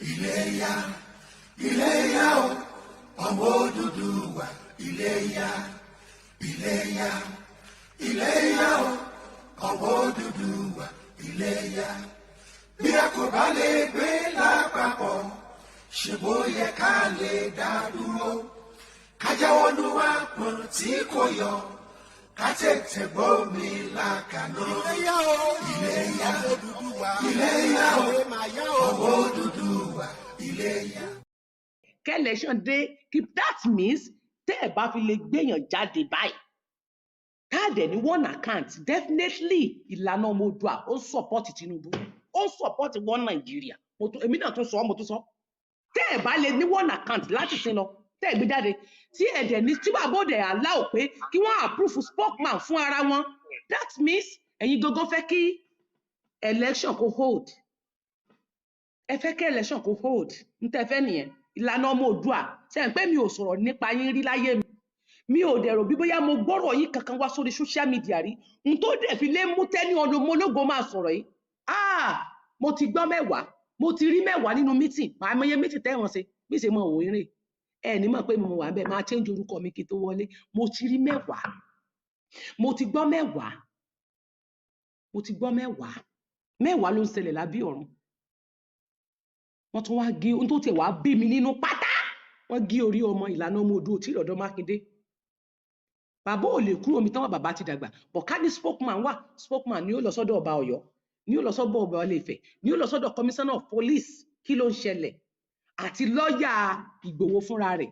Iléyá, Iléyá o, ọmọ Odùduwà, Iléyá, Iléyá, Iléyá o, ọmọ Odùduwà, Iléyá. Bí a kò bá lè gbé lápapọ̀, ṣe bó yẹ ká lè dá dúró. Ká jáwọ́ nú àpọ̀n tí kò yọ, ká tètè gbómi lákaná. Iléyá o, Iléyá, ọmọ Odùduwà, Iléyá o, ẹ máa yá o. ọmọ Odùduwà, Iléyá. Kí election dé kí, that means tẹ́ ẹ̀ bá fi lè gbéyàn jáde báyìí, káàdẹ̀ ní one account, definitely Ìlànà Ọmọ Oòduà ó ń support Tinubu, ó ń support one Nigeria. Mo tún, èmi náà tún sọ, mo tún sọ, tẹ́ ẹ̀ bá lè ní one account láti sin lọ, tẹ́ ẹ̀ gbé jáde, tí ẹ̀ dẹ̀ ní tí bàbá òde allow pé kí wọ́n approve spokesman fún ara wọn, that means ẹ̀yin gangan fẹ́ kí election kó hold. Ẹ fẹ́ kí election kó hold, n tẹ́ fẹ́ nìyẹn. Ìlànà Ọmọ Oòduà, ṣe ń pé mi ò sọ̀rọ̀ nípa yín rí láyé mi, mi ò dẹ̀ rò bí bóyá mo gbọ́rọ̀ yín kankan wá sórí social media rí. N tó dẹ̀ fi lé mú tẹ́ni ọdún ológo máa sọ̀rọ̀ yìí, ah, mo ti gbọ́ 10, mo ti rí 10 nínú meeting. Màá mọye meeting tẹ́ wọ́n ṣe bí ṣe mọ òun rè. Ẹ ní mọ̀ pé mo wà bẹ́ẹ̀, máa change orúkọ mi kí n tó wọlé. Mo ti rí 10, mo ti gbọ́ 10, mo ti gbọ́ 10. 10 ló ń ṣẹlẹ̀ lábẹ́ ọ̀run. Wọ́n tún wá gé ohun tó tiẹ̀ wá bí mi nínú pátá, wọ́n gé orí ọmọ Ìlànà Ọmọ Oòduà tí ìrọ̀dọ̀ Mákindé. Bàbá ò lè kúrò omi tán, bàbá ti dàgbà bọ̀. Ká ní spokesman wà, spokesman ni ó lọ sọ́dọ̀ ọba Ọ̀yọ́, ni ó lọ sọ́dọ̀ ọba Ilé-Ifẹ̀, ni ó lọ sọ́dọ̀ commissioner of police. Kí ló ń ṣẹlẹ̀? Àti lọ́ọ̀yà Ìgbòho fúnra rẹ̀,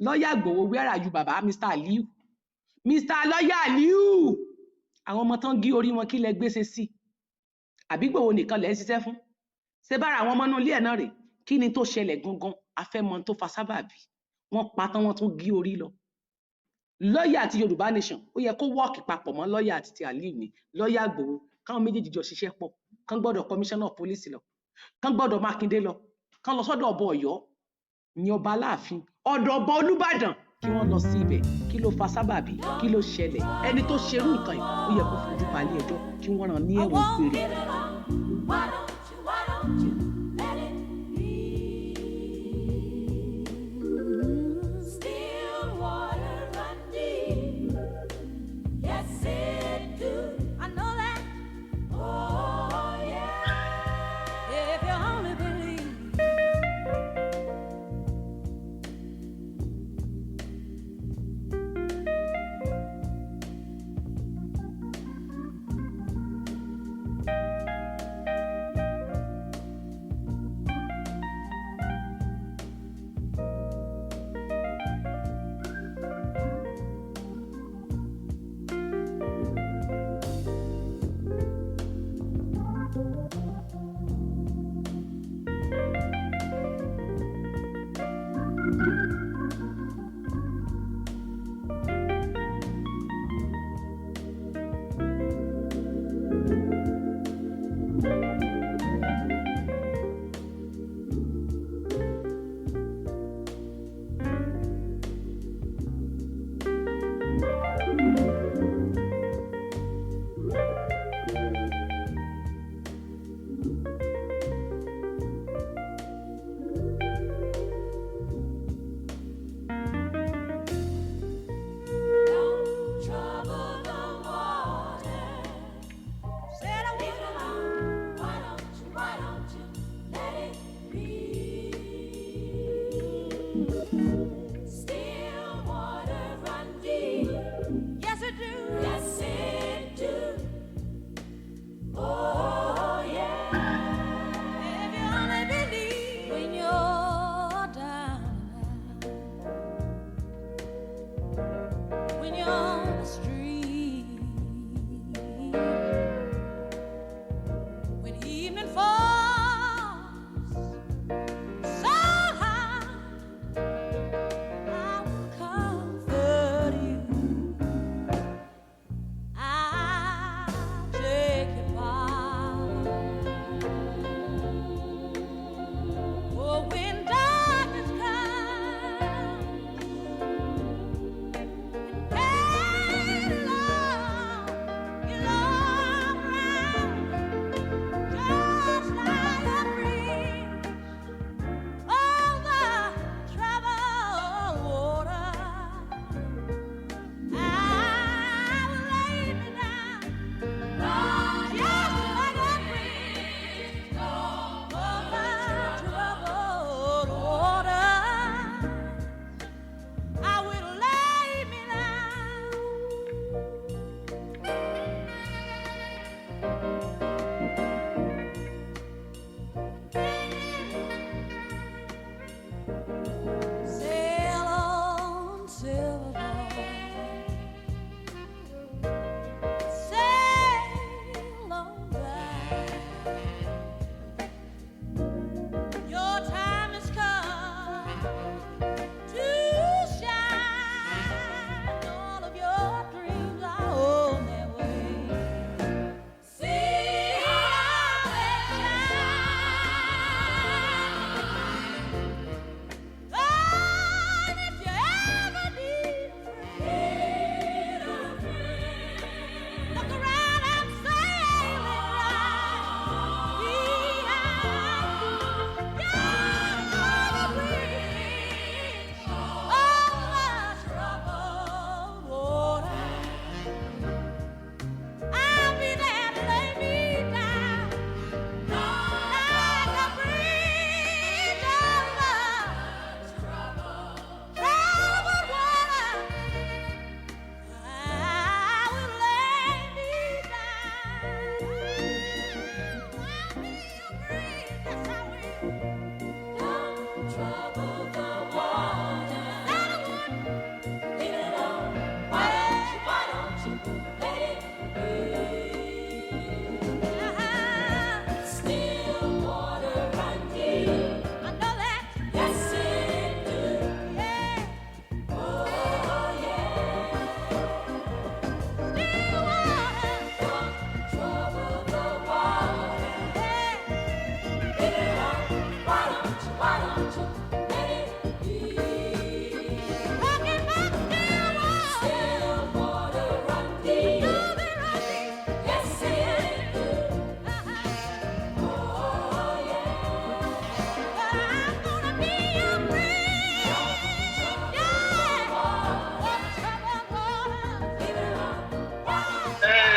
lọ́ọ̀yà Ìgbòho, where are you, bàbá? Mr Aliu, Mr lọ́ọ̀yà Aliu, àwọn ọmọ tán gé orí wọn, kí lẹ gbéṣe sí? Àbí Ìgbòho nìkan lẹ ń ṣiṣẹ́ fún? Ṣé bára àwọn ọmọ inú ilé ẹ̀ náà rè? Kí ni tó ṣẹlẹ̀ gangan? Afẹ́mọ tó fa sábàbí. Wọ́n pa tán, wọ́n tún gé orí lọ. Lọ́ọ̀yà àti Yorùbá Nation, ó yẹ kó work papọ̀ mọ́ lọ́ọ̀yà àti ti Aliu ní lọ́ọ̀yà Ìgbòho, káwọn méjèèjì jọ ṣiṣẹ́ pọ̀, kán gbọ́dọ̀ commissioner of police lọ, kán gbọ́dọ̀ Mákindé lọ, kán lọ sọ́dọ̀ ọba Ọ̀yọ́ ní ọba Aláàfin, ọ̀dọ̀ ọba Olúbàdàn, kí wọ́n lọ sí ibẹ̀. Kí ló fa sábàbí? Kí ló ṣẹlẹ̀? Ẹni tó ṣerú nǹkan yìí, ó yẹ kó fojú balẹ̀ ẹjọ́, kí wọ́n rán ní I ẹ̀wọ̀n won't gbére. give it up. Why don't you let it be? Still water run deep. Yes, it do. I know that. Oh, yeah. If you only believe.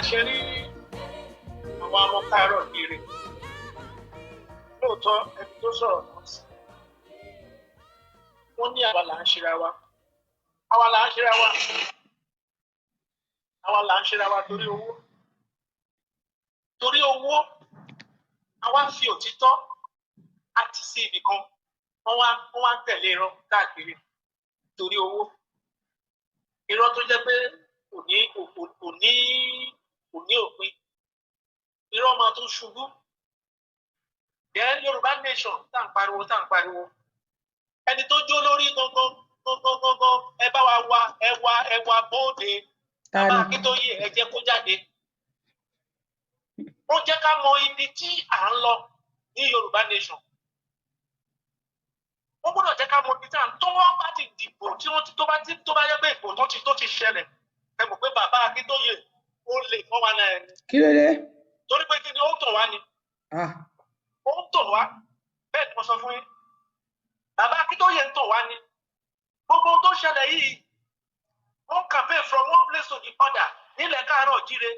Ṣe rí àwọn ọmọ káàárọ̀ kiri, lóòótọ́ ẹni tó sọ̀rọ̀ náà sí, wọ́n ní àwa là ń ṣera wa, àwa là ń ṣera wa, àwa là ń ṣera wa torí owó, torí owó. Àwa ń fi òtítọ́ àti sí ibì kan, wọ́n wá ń tẹ̀lé irọ́ káàkiri torí owó. Irọ́ tó jẹ́ pé kò ní òpin, irọ́ máa tún ṣubú. Then Yorùbá nation tá à ń pariwo, tá à ń pariwo, ẹni tó jó lórí gangan gangan gangan, ẹ bá wa wá, ẹ wá, ẹ wá bóde. Ta Bàbá ni? Akíntóyè, ẹ jẹ́ kó jáde, ó jẹ́ ká mọ ibi tí à ń lọ ní Yorùbá nation. Wọ́n gbọ́dọ̀ jẹ́ ká mọ ibi tí à ń tó. Wọ́n bá ti dìbò tí wọ́n ti tó bá ti tó bá yẹ pé ìbò tó ti ṣẹlẹ̀, ẹ mọ̀ pé bàbá Akíntóyè ó lè fọ́ wa náà ni. Kí ló dé? Torí pé kí ni? Ó tàn wá ni. Ah. Ó ń tàn wá, bẹ́ẹ̀ ni mo sọ fún yín. Bàbá Akíntóyè ń tàn wá ni. Gbogbo ohun tó ṣẹlẹ̀ yìí, wọ́n campaign from one place to the other nílẹ̀ káàárọ̀ jíire.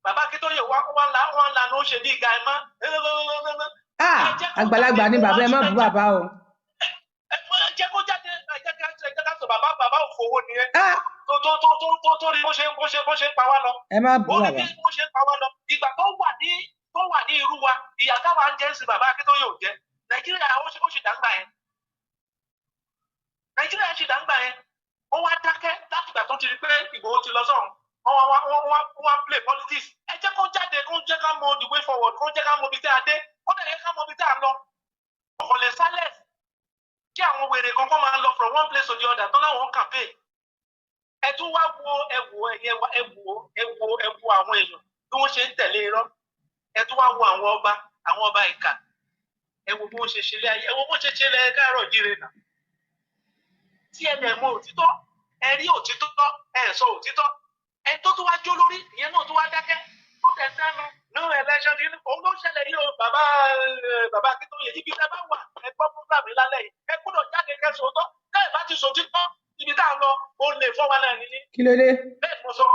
Bàbá Akíntóyè wá wá ńlá wá ńlá ló ń ṣe bí ìga ẹ̀ mọ́. Ah, àgbàlagbà ni bàbá, ẹ má bú bàbá o. Ẹ jẹ́ kó jáde, ẹ jẹ́ ká sọ. Bàbá òfowó nìyẹn. Ah. Tó rí bó ṣe ń pa wá lọ. Ẹ má bú Ó ní bàbá. bí bó ṣe ń pa wá lọ. Ìgbà tó wà ní irú wa, ìyà táwa ń jẹ ń sin, bàbá Akíntóyè ò jẹ. Nàìjíríà ó ṣe dàgbà yẹn, Nàìjíríà ṣe dàgbà yẹn. Ó wá dákẹ́ láti ìgbà tó ti rí pé Ìgbòho ti lọ sọ́run. Wọ́n wá play politics. Ẹ jẹ́ kó jáde, kó jẹ́ ká mọ the way forward, kó jẹ́ ká mọ ibi tí a dé, kó dẹ̀ jẹ́ ká mọ ibi tí a lọ. Kò lè silence kí àwọn wèrè kankan máa lọ from one place to the other tó láwọn campaign. Ẹ tún wá wo, ẹ wo, ẹ wo, ẹ wo, ẹ wo, ẹ wo àwọn èèyàn bí wọ́n ṣe ń tẹ̀lé irọ́. Ẹ tún wá wo àwọn ọba, àwọn ọba ìkà. Ẹ wo bí wọ́n ṣe ṣe lé ayé, ẹ wo bó ṣe ṣe lẹ káàárọ̀ jíire nà tí ẹ lè mọ òtítọ́. Ẹ rí òtítọ́, ẹ sọ òtítọ́. Ẹ tó tún wá jó lórí ìyẹn náà tún wá dákẹ́, ó tẹ̀ sẹ́nu no election yìí. Òun ló ṣẹlẹ̀ yìí o. Bàbá Akíntóyè, ibi tẹ́ bá wà, ẹ gbọ́ program yìí lálẹ́ yìí, ẹ gbọ́dọ̀ jáde kẹ́ sòótọ́. Tẹ́ ẹ bá ti sòtítọ́, ibi tá a lọ, ó lè fọ́ wa náà nìyí. Kí ló dé? Bẹ́ẹ̀ ni mo sọ,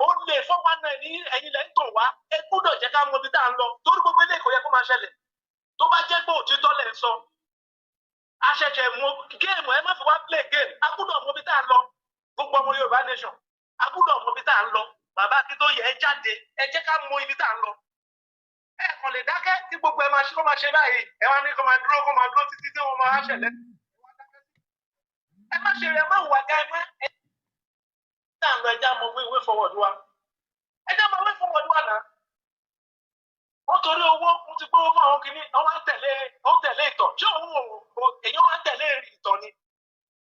ó lè fọ́ wa náà ní. Ẹ̀yin lẹ́ ń tàn wá. Ẹ gbọ́dọ̀ jẹ́ ká mọ ibi tá a ń lọ, torí gbogbo eléyìí kò yẹ kó máa ṣẹlẹ̀ tó bá jẹ́ pé òtítọ́ lẹ̀ ń sọ. A ṣẹ̀ṣẹ̀ mú game, ẹ má fi wá play game. A gbọ́dọ̀ mọ ibi tá a lọ. Gbogbo ọmọ Yorùbá nation, a gbọ́dọ̀ mọ ibi tá a ń lọ. Bàbá Akíntóyè, ẹ jáde, ẹ jẹ́ ká mọ ibi tá a ń lọ. Ẹ kàn lè dákẹ́ tí gbogbo ẹ máa ṣe kó máa ṣe báyìí. Ẹ wá ní kó máa dúró títí tí wọ́n máa ṣẹlẹ̀. Ẹ má ṣe rẹ, má hùwà gá. Ẹ má ẹ tá à ń lọ. Ẹ já mọ way forward wa, ẹ já mọ way forward wa náà. Wọ́n torí owó, wọ́n ti gbówó fún àwọn kìíní, wọ́n wá ń tẹ̀lé, wọ́n tẹ̀lé ìtọ̀. Ṣé òun ò èèyàn wá ń tẹ̀lé ìtọ̀ ni?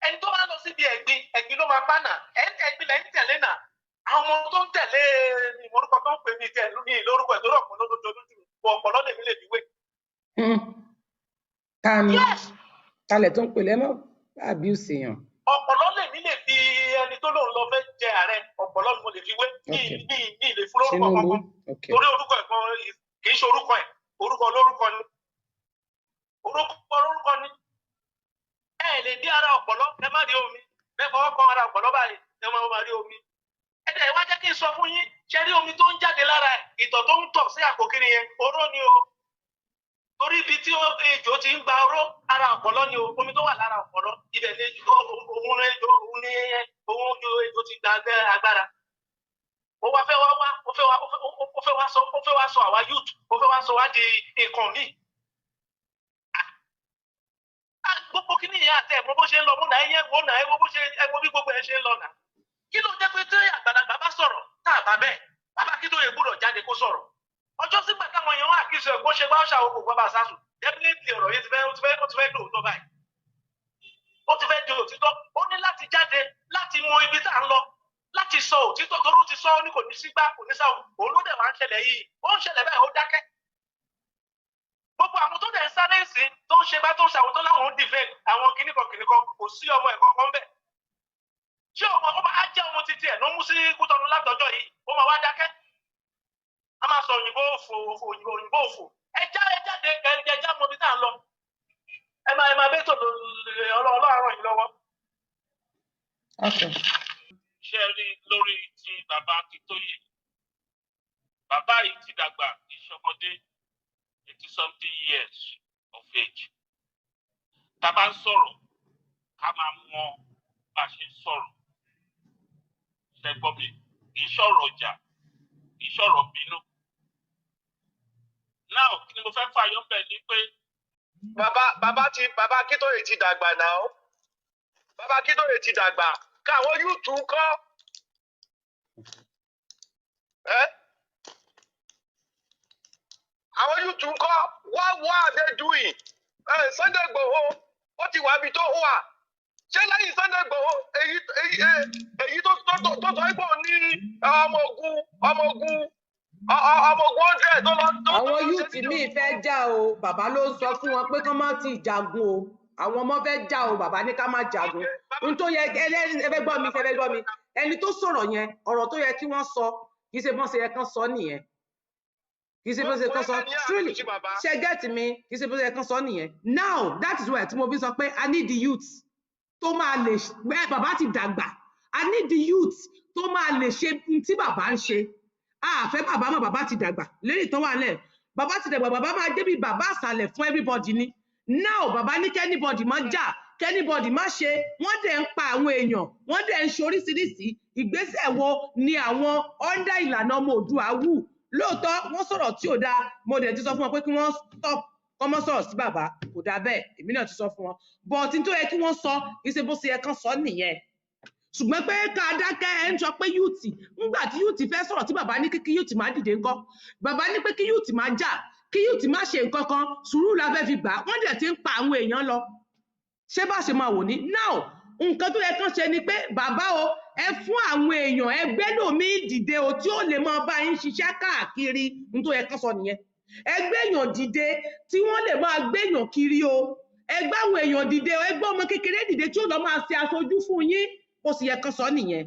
Ẹni tó bá lọ síbi ẹ̀gbin, ẹ̀gbin ló máa bá nà. Ẹ̀gbin lẹ́ ń tẹ̀lé nà. Àwọn ọmọ tó ń tẹ̀lé ìmọ̀rúkọ tó ń pè ní tẹ̀ ní lórúkọ ẹ̀, torí ọ̀pọ̀ ló tó lójú mi, ọ̀pọ̀ lèmi lè fi wé. Ta ni? Yes. Talẹ̀ tó ń pè lẹ́mọ̀ abuse èèyàn? Ọ̀pọ̀lọ́ lèmi lè fi ẹni tó lóun lọ fẹ́ jẹ ààrẹ, ọ̀pọ̀lọ́ ni mo lè fi wé. Ní ní lè fún lórúkọ Tinubu kankan, torí orúkọ ẹ̀ kan kì í ṣe orúkọ ẹ̀, orúkọ lórúkọ ni, orúkọ lórúkọ ni. Ẹ lè dé ara ọ̀pọ̀lọ́, ẹ má rí omi. Bẹ́ẹ̀ fọwọ́ kan ara ọ̀pọ̀lọ́ báyìí, ẹ máa rí omi. Ẹ dẹ̀ wá jẹ́ kí n sọ fún yín, ṣe rí omi tó ń jáde lára ẹ̀, ìtọ̀ tó ń tọ̀ sí àpò kiri yẹn, oró ni o. Torí ibi tí ejò ti ń gba oró, ara ọ̀pọ̀lọ́ ni o. Omi tó wà lára ọ̀pọ̀lọ́, ibẹ̀ ni òun ejò, òun ní òun ejò ti gba agbára. Ó wá fẹ́ wá wá ó fẹ́ wá ó fẹ́ wá sọ àwa youth, ó fẹ́ wá sọ wá di nǹkan míì. Gbogbo kí ni ìyá àtẹ ẹ̀ mọ bó ṣe ń lọ mọ́ náà? Ẹ̀yẹ wo náà, ẹ wo bó ṣe, ẹ wo bí gbogbo ẹ ṣe ń lọ náà. Kí ló jẹ́ pé tí àgbàlagbà bá sọ̀rọ̀ tá a bá bẹ́ẹ̀? Bàbá Akíntóyè gbọ́dọ̀ jáde kó sọ̀rọ̀. Ọjọ́ sígbà táwọn èèyàn wà kí sọ kó ṣe bá ṣàwọn kò gbọ́ bá sásùn, definitely ọ̀rọ̀ yìí ti fẹ́ ó ti fẹ́ ó ti fẹ́ dòótọ́ báyìí, ó ti fẹ́ di òtítọ́. Ó ní láti jáde láti mọ ibi tá à ń lọ, láti sọ òtítọ́, torí ó ti sọ, ó ní kò ní sígbà, kò ní sáwọn. Òun ló dẹ̀ wá ń ṣẹlẹ̀ yìí, ó ń ṣẹlẹ̀ báyìí, ó dákẹ́. Gbogbo àwọn tó dẹ̀ ń sáré sí, tó ń ṣe bá, tó ń ṣàwọn, tó láwọn ń defend àwọn kìnnìkan kìnnìkan, kò sí ọmọ ẹ̀kọ́ kan bẹ́ẹ̀. Ṣé ọmọ ó máa jẹ́ ọmọ títí ẹ̀ ló mú sí Kútọ́nù látọjọ́ yìí, ó máa wá dákẹ́, a máa sọ òyìnbó òfò, òfò, òyìnbó, òyìnbó òfò. Ẹ já, ẹ jáde, ẹ jẹ já mọ ibi tá à ń lọ. Ẹ máa bẹ́tò Ọlọ́run ràn yín lọ́wọ́. Okay. Ṣe rí lórí ti bàbá Akíntóyè. Bàbá yìí ti dàgbà, kì í ṣọmọdé, 80-something years of age. Tá a bá ń sọ̀rọ̀, ká máa mọ bá a ṣe ń sọ̀rọ̀. Ṣe gbọ́ mi? Kì í sọ̀rọ̀ ọjà, kì í sọ̀rọ̀ bínú. Now, kí ni mo fẹ́ fàyọ bẹ̀ ni pé Bàbá Akíntóyè ti dàgbà náà. Bàbá Akíntóyè ti dàgbà. Káwọn youth kọ́. Ẹ́ àwọn youth kọ́, what are they doing? Ẹ Sunday Igboho, ó ti wà níbi tó wà. Ṣé lẹ́yìn Sunday Igboho, èyí tó sọ pé òun ní ọmọ ogun 100 tó lọ tó Àwọn lọ ṣe youth fídíò. míì fẹ́ jà o. Bàbá ló ń sọ fún wọn pé kán má ti jagun o. Àwọn ọmọ fẹ́ jà o, bàbá ní ká má jagun. N tó yẹ ẹ fẹ́ gbọ́ mi, fẹ́ gbọ́ mi, ẹni tó sọ̀rọ̀ yẹn, ọ̀rọ̀ tó yẹ kí wọ́n sọ, kì í ṣe bọ́n ṣe yẹ kán sọ nìyẹn, kì í ṣe bọ́n ṣe kán sọ. Truly, ṣe get mi? Kì í ṣe bọ́n ṣe yẹ kán sọ nìyẹn. Now, that is why tí mo fi sọ pé I need the youth tó máa lè ẹ. Bàbá ti dàgbà. I need the youth tó máa lè ṣe n tí bàbá ń ṣe. Àfẹ́ bàbá mọ̀, bàbá ti dàgbà lérí ìtàn wà lẹ̀. Bàbá ti dàgbà, bàbá máa débi bàbá àsàlẹ̀ fún everybody ni. Now, bàbá ní k'anybody má jà, k'anybody má ṣe. Wọ́n dẹ̀ ń pa àwọn èèyàn, wọ́n dẹ̀ ń ṣe oríṣiríṣi. Ìgbésẹ̀ wo ni àwọn under ìlànà ọmọ Oòduà wù? Lóòótọ́, wọ́n sọ̀rọ̀ tí ò dáa. Mo dẹ̀ ti sọ fún wọn pé kí wọ́n stop, kọ́ mọ́ sọ̀rọ̀ sí bàbá. Kò dáa bẹ́ẹ̀. Èmi náà ti sọ fún wọn, but n tó yẹ kí wọ́n sọ, kì í ṣe bó ṣe yẹ kán sọ nìyẹn. Ṣùgbọ́n pé ká dákẹ́, ẹ ń sọ pé youth, ńgbà tí youth fẹ́ sọ̀rọ̀, tí bàbá ní kí youth má dìde ńkọ́? Bàbá ní pé kí youth má jà, kí youth má ṣe nǹkan kan, sùúrù la fẹ́ fi gbà. Wọ́n dẹ̀ ti ń pa àwọn èèyàn lọ. Ṣé bá ṣe máa wò ní now? Nǹkan tó yẹ kán ṣe ni pé, bàbá o, ẹ fún àwọn èèyàn ẹgbẹ́ lòmíì dìde o, tí ó lè máa bá yín ṣiṣẹ́ káàkiri. N tó yẹ kán sọ nìyẹn. Ẹgbẹ́ èèyàn dìde tí wọ́n lè máa gbéyàn kiri o. Ẹgbẹ́ àwọn èèyàn dìde o. Ẹgbẹ́ ọmọ kékeré dìde tí ó lọ máa ṣe aṣojú fún yín. Ó sì yẹ kán sọ nìyẹn.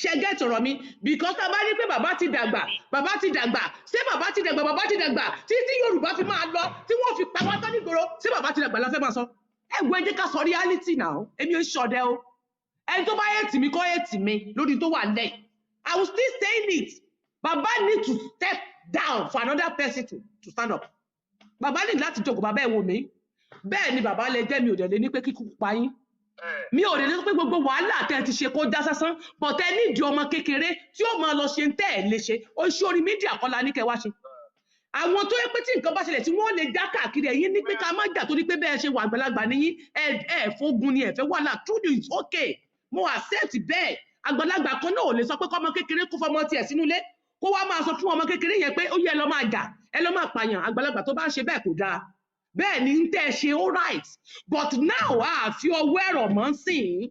Ṣe get ọ̀rọ̀ mi? Because tá a bá ní pé bàbá ti dàgbà, bàbá ti dàgbà, ṣé bàbá ti dàgbà, bàbá ti dàgbà títí Yorùbá fi máa lọ, tí wọ́n fi pa wá tán nígboro, ṣé bàbá ti dàgbà la fẹ́ máa sọ? Ẹ wo, ẹ jẹ́ ká sọ reality now. Èmi ò ṣọdẹ o. Ẹni tó bá hate mi, kó hate mi lórí tó wà lẹ́yìn. I will still saying it. Bàbá need to step down for another person to stand up. Bàbá ní láti jókòó. Bàbá, ẹ wò mí, bẹ́ẹ̀ ni bàbá lè jẹ́. Mi ò dẹ̀ lé ní pé kíkú pa yín. Mi ò lè ní pé gbogbo wàhálà tẹ́ ẹ ti ṣe kó já sásán, but ẹ nídìí ọmọ kékeré tí ó máa lọ ṣe ń tẹ́ ẹ lè ṣe. Ó ṣe orí media kọ́ la ní kẹ́ wá ṣe. Àwọn tó yẹ pé tí nǹkan bá ṣẹlẹ̀, tí wọ́n lè já káàkiri. Ẹ̀yin ní pé ká má jà, torí pé bẹ́ẹ̀ ṣe wà, àgbàlagbà níyín, ẹ ẹ fógun ni, ẹ fẹ́ wàhálà. Truly, it's okay, mo accept bẹ́ẹ̀. Àgbàlagbà kan náà ò lè sọ pé kọ́mọ kékeré kó fọmọ tiẹ̀ sínú ilé, kó wá máa sọ fún ọmọ kékeré yẹn pé ó yẹ, ẹ lọ máa jà, ẹ lọ máa pààyàn. Àgbàlagbà tó bá ń ṣe bẹ́ẹ̀, kò dáa. Bẹ́ẹ̀ ni ń tẹ́ ẹ ṣe, all right, but now, a fi ọwọ́ ẹ̀rọ mọ́ ń sìn ín,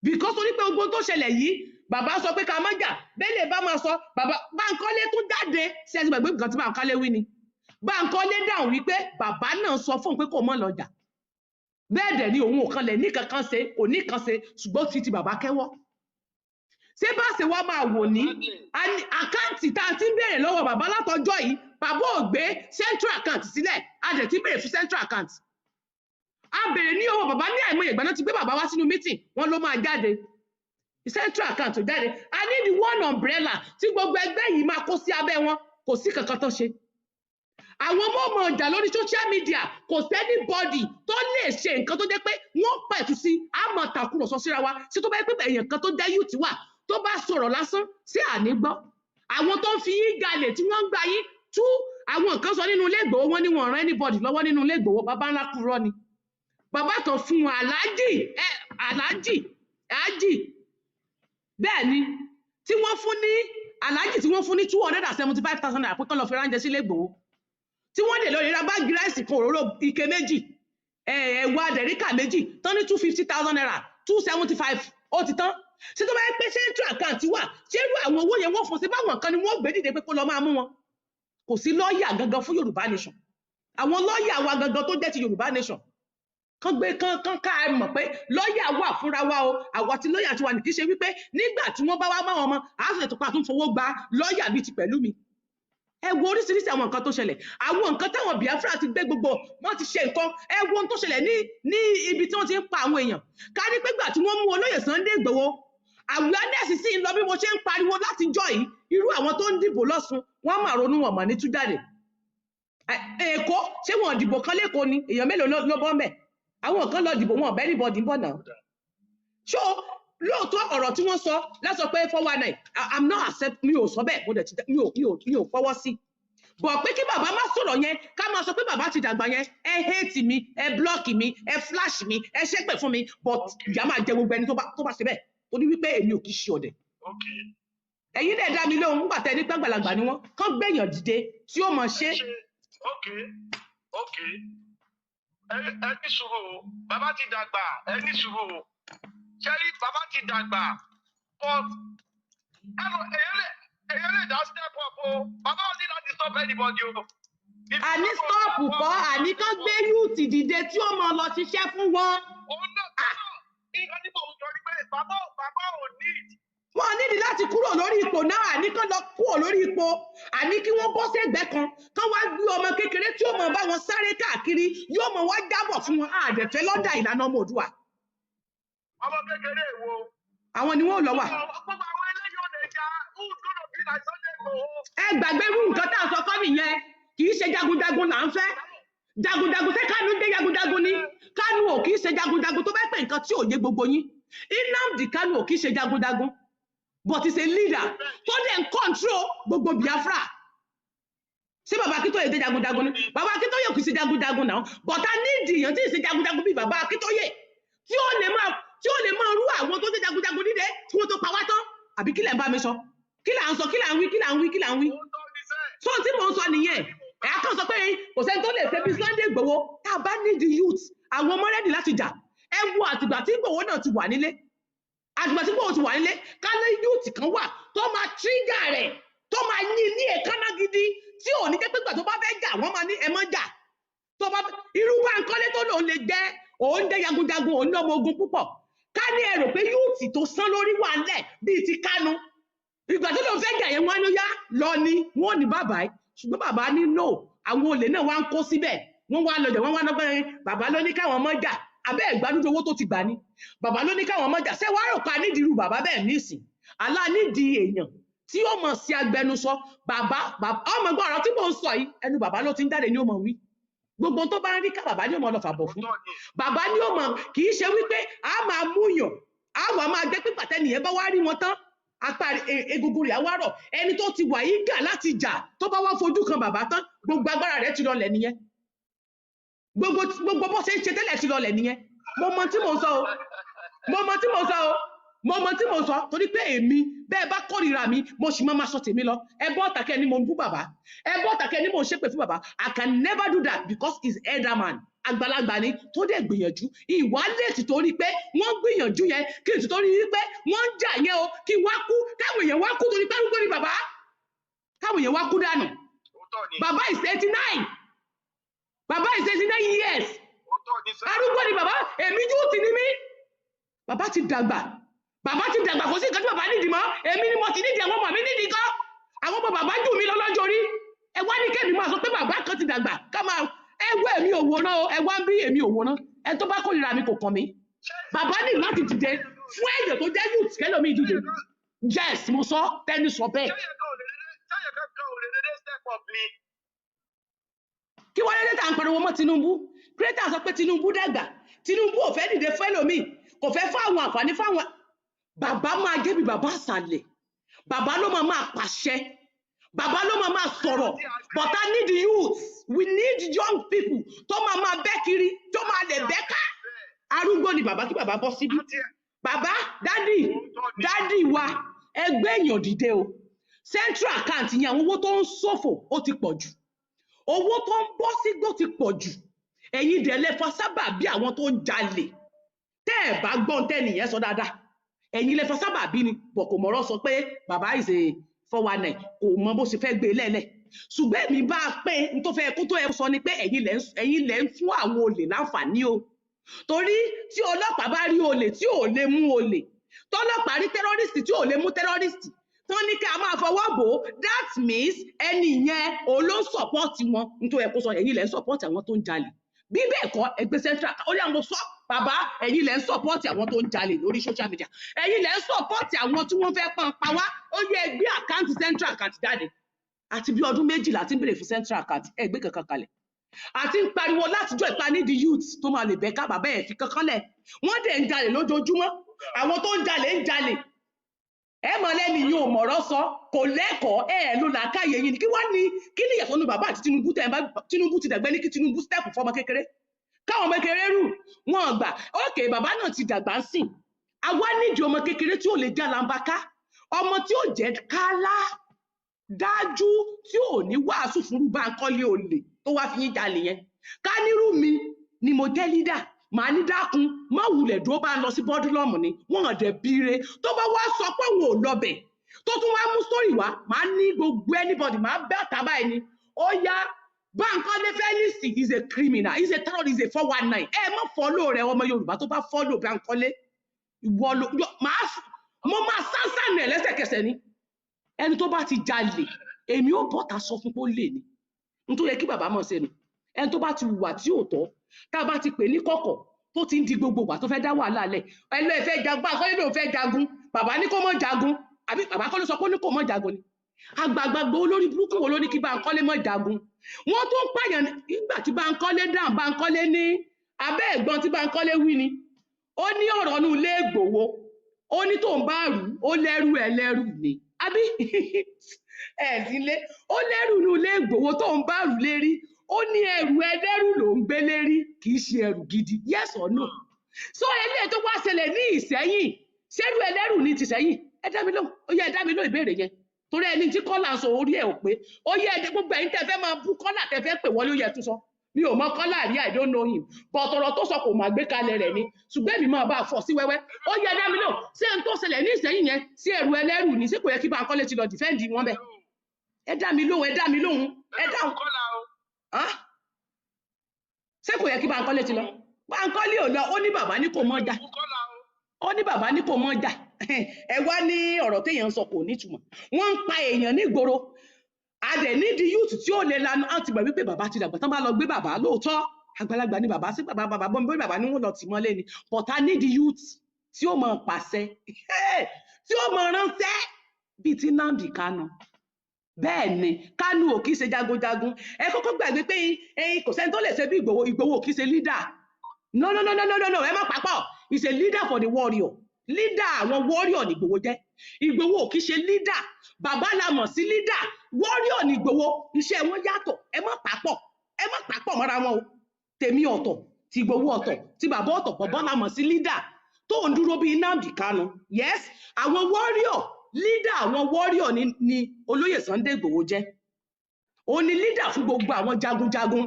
because torí pé gbogbo tó ṣẹlẹ̀ yìí, bàbá sọ pé ká má jà. Bẹ́ẹ̀ lè bá máa sọ. Bàbá Báńkọ́lé tún jáde sí ẹsẹ̀ gbàgbé nǹkan tí Báńkọ́lé wí ni. Báńkọ́lé dáhùn wípé bàbá náà sọ fóun pé kò mọ̀ lọ́jà. Bẹ́ẹ̀ dẹ̀ ni òun ò kanlẹ̀ ní kankan ṣe, kò ní kan ṣe, ṣùgbọ́n ti bàbá kẹ́wọ́. Ṣé bá ṣe wá máa wò ní account tá a ti ń béèrè lọ́wọ́ bàbá látọjọ́ yìí? Bàbá ò gbé central account sílẹ̀. A dẹ̀ ti ń béèrè fún central account. A béèrè ní owó bàbá ní àìmọye ìgbà náà ti gbé bàbá wá sínú meeting, wọn ló máa jáde. Central account ò jáde. A need one umbrella tí gbogbo ẹgbẹ́ yìí máa kó sí abẹ́ wọn. Kò sí kankan tó ṣe. Àwọn ọmọ ọmọ ọjà lórí social media, kò sí anybody tó lè ṣe nǹkan tó jẹ́ pé wọ́n pẹ̀tù sí. A máa tàkùrọ̀sọ síra wa. Ṣé tó bá yẹ pé èèyàn kan tó jẹ́ youth wà tó bá sọ̀rọ̀ lásán sí, àní gbọ́? Àwọn tó ń fi yín jalè, tí wọ́n ń gba yín tú, àwọn kan sọ nínú ilé Ìgbòho, wọn ní wọn rán anybody lọ́wọ́ nínú ilé Ìgbòho. Bàbá ńlá kúrọ́ ni. Bàbá kan fún wọn, aláàjì ẹ, aláàjì aláàjì, bẹ́ẹ̀ ni, tí wọ́n fún ní aláàjì, tí wọ́n fún ní 275,000 naira pé kán lọ fi ránjẹ sílé Ìgbòho, tí wọ́n lè lọ rí ra báàgì rice kan, òróró ike méjì, ẹ̀wà dẹ̀ríkà méjì, tán ní 250,000 naira, 275, ó ti tán. Ṣé tó bá yẹ pé central account wà, ṣé irú àwọn owó yẹn wọ́n fún sí? Báwọn kan ni wọ́n gbé dìde pé kó lọ máa mú wọn. Kò sí lọ́ọ̀yà gangan fún Yorùbá nation. Àwọn lọ́ọ̀yà wa gangan tó jẹ́ ti Yorùbá nation kán gbé kán kán ká ẹ mọ̀ pé lọ́ọ̀yà wà fúnra wa o. Àwa tí lọ́ọ̀yà ti wà ní, kì í ṣe wípé nígbà tí wọ́n bá wá máwọn ọmọ àásùn ètò pa tún fowó gba lọ́ọ̀yà bíi ti pẹ̀lú mi. Ẹ wo oríṣiríṣi àwọn nǹkan tó ṣẹlẹ̀, àwọn nǹkan táwọn Biafra ti gbé, gbogbo wọn ti ṣe nǹkan. Ẹ wo ohun tó ṣẹlẹ̀ ní ibi tí wọ́n ti ń pa àwọn èèyàn. Ká ní pé gbà tí wọ́n mú olóyè Sunday Igboho, Awareness sì ń lọ bí mo ṣe ń pariwo látijọ́ yìí. Irú àwọn tó ń dìbò lọ́sùn, wọ́n máa ronú, wọn mọ̀ ní tú jáde. Èkó, ṣé wọn dìbò kan lẹ́kọ̀ọ́ ni? Èèyàn mélòó ló bọ́ mbẹ̀? Àwọn kan lọ dìbò, wọn ọ̀bẹ anybody ń bọ̀ náà. So lóòótọ́, ọ̀rọ̀ tí wọ́n sọ lásọ pé 419, I'm not accept, mi ò sọ bẹ́ẹ̀, mo dẹ̀ ti mi ò fọwọ́ sí bọ̀ pé kí bàbá má sọ̀rọ̀ yẹn, ká máa sọ pé bàbá ti dàgbà yẹn. Ẹ hate mi, ẹ block mi, ẹ flash mi, ẹ ṣépè fún mi, but ìyá máa jẹ gbogbo ẹni tó bá ṣe bẹ́ẹ̀, torí wípé èmi ò kì í ṣe ọ̀dẹ̀. Ẹ̀yin dẹ̀ dá mi lóhùn nígbà tẹ́ ní gbàgbàlagbà ni wọ́n, kán gbẹ̀yàn dìde tí ó mọ̀ ṣe. Ṣe ok, ẹ ní sùúrù o. Bàbá ti dàgbà, ẹ ní sùúrù o. Ṣẹ́rí, bàbá ti dàgbà, but ẹ lọ, èyàn lè dá step up o. Bàbá ò ní láti stop anybody o. If Àní bàbá ò stop step up, kọ́, àní kán gbé youth dìde tí ó mọ̀ lọ ṣiṣẹ́ fún wọn. Òun náà, nǹkan tí mò ń sọ ni pé bàbá ò need. Wọn nídìí láti kúrò lórí ipò náà. Àní kán lọ kúrò lórí ipò, àní kí wọ́n bọ́ sẹ́gbẹ́ kan, kán wá gbé ọmọ kékeré tí ó mọ̀ bá wọn sáré káàkiri, yóò mọ̀ wá jábọ̀ fún wọn. Àdẹ̀fẹ́ lọ́dà ìlànà ọmọ Òdùà. Ọmọ kékeré wo? Àwọn ni wọn ò lọ wà. Gbogbo àwọn eléyìí ò lè jà. Who's gonna be like Sunday Igboho? Ẹ gbàgbé irú nǹkan tá a sọ kọ́ nìyẹn. Kì í ṣe jagunjagun là ń fẹ́. Jagunjagun, ṣé Kánú dé jagunjagun ni? Kánú ò kì í ṣe jagunjagun. Tó bá pè nǹkan tí ò yé gbogbo yín, Nnamdi Kánú ò kì í ṣe jagunjagun, but he's a leader tó dẹ̀ ń control gbogbo Biafra. Ṣé bàbá Akíntóyè dé jagunjagun ni? Bàbá Akíntóyè ò kì í ṣe jagunjagun náà, but a need èèyàn tí ì ṣe jagunjagun bíi bàbá Akíntóyè, tí ó lè máa rú àwọn tó ṣe jagunjagun dídé tí wọ́n tó pa wá tán. Àbí kí lẹ̀ ń bá mi sọ? Kí là ń sọ? Kí là ń wí? Kí là ń wí? Kí là ń wí? Òótọ́ ni sẹ́ẹ̀. So tí mò ń sọ nìyẹn. Ẹ̀ á kàn sọ pé kò sẹ́ni tó lè ṣe bí Sunday Igboho. Tá a bá need youth, àwọn ọmọ ready láti jà. Ẹ wo àtìgbà tí Igboho náà ti wà nílé, àtìgbà tí Igboho ti wà nílé, kálẹ̀ youth kan wà tó máa trigger rẹ̀, tó máa yín ní èékánná gidi, tí ò ní jẹ́ pé ìgbà tó bá fẹ́ jà, wọ́n máa ní ẹ mọ́ jà. Tó bá irú Báńkọ́lé tó lòun lè jẹ́, òun jẹ́ jagunjagun, òun ní ọmọ ogun púpọ̀, ká ní ẹ rò pé youth tó sán lórí wà ńlẹ̀ bíi ti Kánú, ìgbà tó lòun fẹ́ jà yẹn, wọ́n á ní ó yá lọ ni, wọ́n ò ní bàbá yìí. Ṣùgbọ́n bàbá ní no. Àwọn olè náà wá ń kó síbẹ̀, wọ́n wá lọ jà, wọ́n wá lọ́gbọ́n yẹn. Bàbá ló ní káwọn ọmọ jà. Abẹ́ ìgbádùn owó tó ti gbà ni bàbá ló ní káwọn ọmọ jà. Ṣé wàá rò pa nídìí irú bàbá bẹ́ẹ̀ nísìn? Àlá nídìí èèyàn tí ó mọ̀ sí agbẹnusọ bàbá. Bàbá ọmọ gbọ́ ọ̀rọ̀ tí mò ń sọ yìí, ẹnu bàbá ló ti ń jáde ní ó mọ̀ wí. Gbogbo tó bá ń rí ká, bàbá ní ó mọ̀ lọ fàbọ̀ fún Òótọ́ ni. bàbá ní ó mọ̀. Kì í ṣe wípé a máa múyàn, a wà máa jẹ́ pé pàtẹ́ nìyẹn bá wá rí wọn tán, apá egungun rẹ̀ á wá rọ̀. Ẹni tó ti wà yí gà láti jà, tó bá wá fojú kan bàbá tán, gbogbo agbára rẹ̀ ti lọlẹ̀ nìyẹn. Gbogbo bó ṣe ń ṣe tẹ́lẹ̀ ti lọlẹ̀ nìyẹn. Mo mọ tí mò ń sọ o, mo mọ tí mò ń sọ o, mo mọ tí mò ń sọ, torí pé èmi, bẹ́ẹ̀ bá kórìíra mi, mo sì máa ma sọ tèmi lọ. Ẹ bọ́ ọ̀tàkẹ́ ni mo ń bú bàbá, ẹ bọ́ ọ̀tàkẹ́ ni mo ń ṣépè fún bàbá, I can never do that because he's elder man, àgbàlagbà ni tó dẹ̀ gbìyànjú. Ìwà lè ti torí pé wọ́n gbìyànjú yẹn, kí n ti torí pé wọ́n ń jà yẹn o, kí n wá kú, káwọn èèyàn wá kú torí pé arúgbó ni bàbá, káwọn èèyàn wá kú dànù. Òótọ́ ni. Bàbá is 89, bàbá is 89 years. Òótọ́ ni sẹ́ẹ̀. Arúgbó ni bàbá. Èmi youth ni mí. Bàbá ti dàgbà, bàbá ti dàgbà, kò sí nǹkan tí bàbá nídìí mọ́. Èmi ni mo ti nídìí, àwọn ọmọ mi nídìí gan. Àwọn ọmọ bàbá jù mí lọ lọ́jọ́ orí. Ẹ wá ní kẹ́mi máa sọ pé bàbá kan ti dàgbà, ká máa ẹ wá. Èmi ò wòran o. Ẹ wá ń bí, èmi ò wòran. Ẹ tó bá kórìíra mi, kò kàn mí. Bàbá ní láti dìde fún èèyàn tó jẹ́ youth, kẹ́lòmíì dìde. Yes, mo sọ tẹ́ni sọ bẹ́ẹ̀. Ṣẹ́yìn kankan ò lè dédé step up ni? Kí wọ́n lédè tá à ń pariwo mọ́ Tinubu? Creator sọ pé Tinubu dàgbà, Tinubu ò fẹ́ dìde fún ẹlòmíì, kò fẹ́ fáwọn àǹfààní fáwọn. Bàbá máa gé bí bàbá àṣàlẹ̀, bàbá ló máa máa pàṣẹ, bàbá ló máa máa sọ̀rọ̀. But I need youth, we need young people tó máa máa bẹ́ kiri, tó máa lè bẹ́ ká. Arúgbó ni bàbá, kí bàbá bọ́ síbí. Bàbá, daddy, daddy wa, ẹgbẹ́ èèyàn dìde o. Central account yẹn, àwọn owó tó ń ṣòfò ó ti pọ̀ jù, owó tó ń bọ́ sígbó ti pọ̀ jù. Ẹ̀yin dẹ̀ lẹ fa sábà bí àwọn tó ń jalè. Tẹ́ ẹ̀ bá gbọ́n tẹ́nìyẹn sọ dáadáa, ẹ̀yin lẹ fa sábà bí ni bọ̀. Kò mọ̀rọ̀ sọ pé bàbá is a 419, kò mọ bó ṣe fẹ́ gbé lẹ́lẹ̀. Ṣùgbọ́n èmi bá a pé n tó fẹ́ kó tó ẹ sọ ni pé ẹ̀yin lẹ ń fún àwọn olè láǹfààní o, torí tí ọlọ́pàá bá rí olè tí ò lè mú olè, tọ́lọ́pàá rí terrorist tí ò lè mú terrorist, tán ní ká máa fọwọ́ bò ó, that means ẹni yẹn òun ló ń support wọn. Nítorí ẹ kó sọ, ẹ̀yin lẹ ń support àwọn tó ń jalè. Bí bẹ́ẹ̀ kọ́, ẹgbẹ́ central ó ní àwọn sọ. Bàbá, ẹ̀yin lẹ ń support àwọn tó ń jalè lórí social media, ẹ̀yin lẹ ń support àwọn tí wọ́n fẹ́ pọ́n pa wá. Ó yẹ gbé account, central account jáde. Àti bí ọdún 12 tí ń béèrè fún central account, ẹ gbé kankan kalẹ̀. Àti ń pariwo látijọ́ ìpa ní the youth tó máa lè bẹ́ ká bàbá ẹ̀ fi kankan lẹ̀. Wọ́n dẹ̀ ń jalè lójoojúmọ́, àwọn tó ń jalè ń jalè. Ẹ mọ lẹ́ni yìí ò mọ̀rọ̀ sọ, kò lẹ́kọ̀ọ́, ẹ ẹ̀ ló làákàyè yín ni. Kí wá ní, kí ni ìyàtọ̀ nu bàbá àti Tinubu? Tẹ̀ bá Tinubu ti dàgbẹ́ ní kí Tinubu step fọmọ kékeré, káwọn ọmọ kékeré rù wọn gbà. Ókè, bàbá náà ti dàgbà ń sìn, àwa nídìí ọmọ kékeré tí ò lè já lambaka, ọmọ tí ò jẹ́ kálá dájú, tí ò ní wàásù fún Báńkọ́lé olè tó wá fi yín jalè yẹn. Ká nírú mi ni mo jẹ́ leader, màá ní dákun, má wulẹ̀ dúró, bá ń lọ sí boardroom ni wọ́n dẹ̀ bíire. Tó bá wá sọ pé òun ò lọbẹ̀, tó tún wá mú story wá, màá ní gbogbo anybody, màá bẹ́ ọ̀tá báyìí ni. Ó yá, Báńkọ́lé Felix is a criminal, is a terrorist, is a 419. Ẹ má follow rẹ. Ọmọ Yorùbá tó bá follow Báńkọ́lé, ìwọ ló màá mo máa sánsán ẹ̀ lẹ́sẹ̀kẹsẹ̀ ni. Ẹni tó bá ti jalè, èmi ò bọ́ta sọ fún pé ó lè ní nítorí yẹ kí bàbá mọ̀ sẹ́nu. Ẹni tó bá ti hùwà tí ò tọ́, tá a bá ti pè ní kọ̀kọ̀, tó ti ń di gbogbo ìgbà tó fẹ́ dá wàhálà lẹ̀, ẹ lọ, ẹ fẹ́ jagun. Báńkọ́lé ló fẹ́ jagun, bàbá ní kó mọ̀ jagun, àbí bàbá kọ́ ló sọ pé ó ní kó mọ̀ jagun ni? Àgbààgbà olórí burúkú wo ló ní kí Báńkọ́lé mọ̀ jagun? Wọ́n tó ń pààyàn nígbà tí Báńkọ́lé dáhùn. Báńkọ́lé ní abẹ́ ẹ̀gbọ́n tí Báńkọ́lé wí ni ó ní ọ̀rọ̀ nù ilé Ìgbòho, ó ní tóun bá rù ú, ó lẹ́rù ẹlẹ́rù ni, àbí ẹ̀ sílé, ó lẹ́rù nù ilé Ìgbòho, tóun bá rù lérí, ó ní ẹrù ẹlẹ́rù ló ń gbé lérí, kì í ṣe ẹrù gidi. Yes or no? So eléyìí tó wá ṣẹlẹ̀ ní Ìsẹ́yìn, ṣẹ́rù ẹlẹ́rù ní tìsẹ́yìn? Ẹ dá mi lóhùn. Ó yẹ ẹ dá mi lóhùn ìbéèrè yẹn, torí ẹni tí kọ́là ń sọ orí ẹ̀ ò pé. Ó yẹ ẹ gbogbo ẹ̀yin tẹ́ fẹ́ máa bú kọ́là, tẹ́ fẹ́ pè wọlé, ó yẹ tún sọ. Mi ò mọ kọ́là rí, I don't know him, but ọ̀rọ̀ tó sọ kò máa gbé kalẹ̀ rẹ̀ ni, ṣùgbọ́n èmi máa bá a fọ̀ sí wẹ́wẹ́. Ó yẹ dá mi lóhùn, ṣé n tó ṣẹlẹ̀ ní Ìsẹ́yìn yẹn sí ẹrù ẹlẹ́rù ni? Ṣé kò yẹ kí Báńkọ́lé ti lọ defend wọn bẹ́ẹ̀? Ẹ dá mi lóhùn, ẹ dá mi lóhùn, ẹ dáhùn. Kọ́lá o. Ah? Ṣé kò yẹ kí Báńkọ́lé ti lọ? Báńkọ́lé ò lọ, ó ní bàbá ní kò mọ́ jà. Kọ́lá o. Ó ní bàbá ní kò mọ́ jà. Ẹ wá ní ọ̀rọ̀ téèyàn ń sọ kò nítumọ̀. Wọ́n ń pa èèyàn nígboro, a dẹ̀ nídìí youth tí ó lè lanu. Á ti gbà wípé bàbá ti dàgbà tán, bá lọ gbé bàbá, lóòótọ́ àgbàlagbà ni bàbá, sí bàbá, bàbá bọ́n bí bàbá ní wọ́n lọ tì mọ́lé ni, but a nídìí youth tí ó mọ pàṣẹ, tí ó mọ ránṣẹ́ bíi ti Nnamdi Kanu. Bẹ́ẹ̀ ni, Kanu ò kì í ṣe jagunjagun. Ẹ kọ́kọ́ gbàgbé pé ẹyin kò sẹ́ni tó lè ṣe bí Ìgbòho. Ìgbòho ò kì í ṣe leader. No, no, no, no, no, no, no, ẹ má papọ̀. He's a leader for the warrior. Leader àwọn warrior ní Ìgbòho jẹ́. Ìgbòho ò kì í ṣe leader. Bàbá la mọ̀ sí leader. Warrior ní Ìgbòho, iṣẹ́ wọn yàtọ̀. Ẹ má papọ̀, ẹ má papọ̀ mọ́ra wọn o. Tèmi ọ̀tọ̀, ti Ìgbòho ọ̀tọ̀, ti bàbá ọ̀tọ̀. Bàbá la mọ̀ sí leader tó ń dúró bíi Nnamdi Kanu. Yes, àwọn warrior, leader àwọn warrior ni olóyè Sunday Ìgbòho jẹ́. Òun ni leader fún gbogbo àwọn jagunjagun,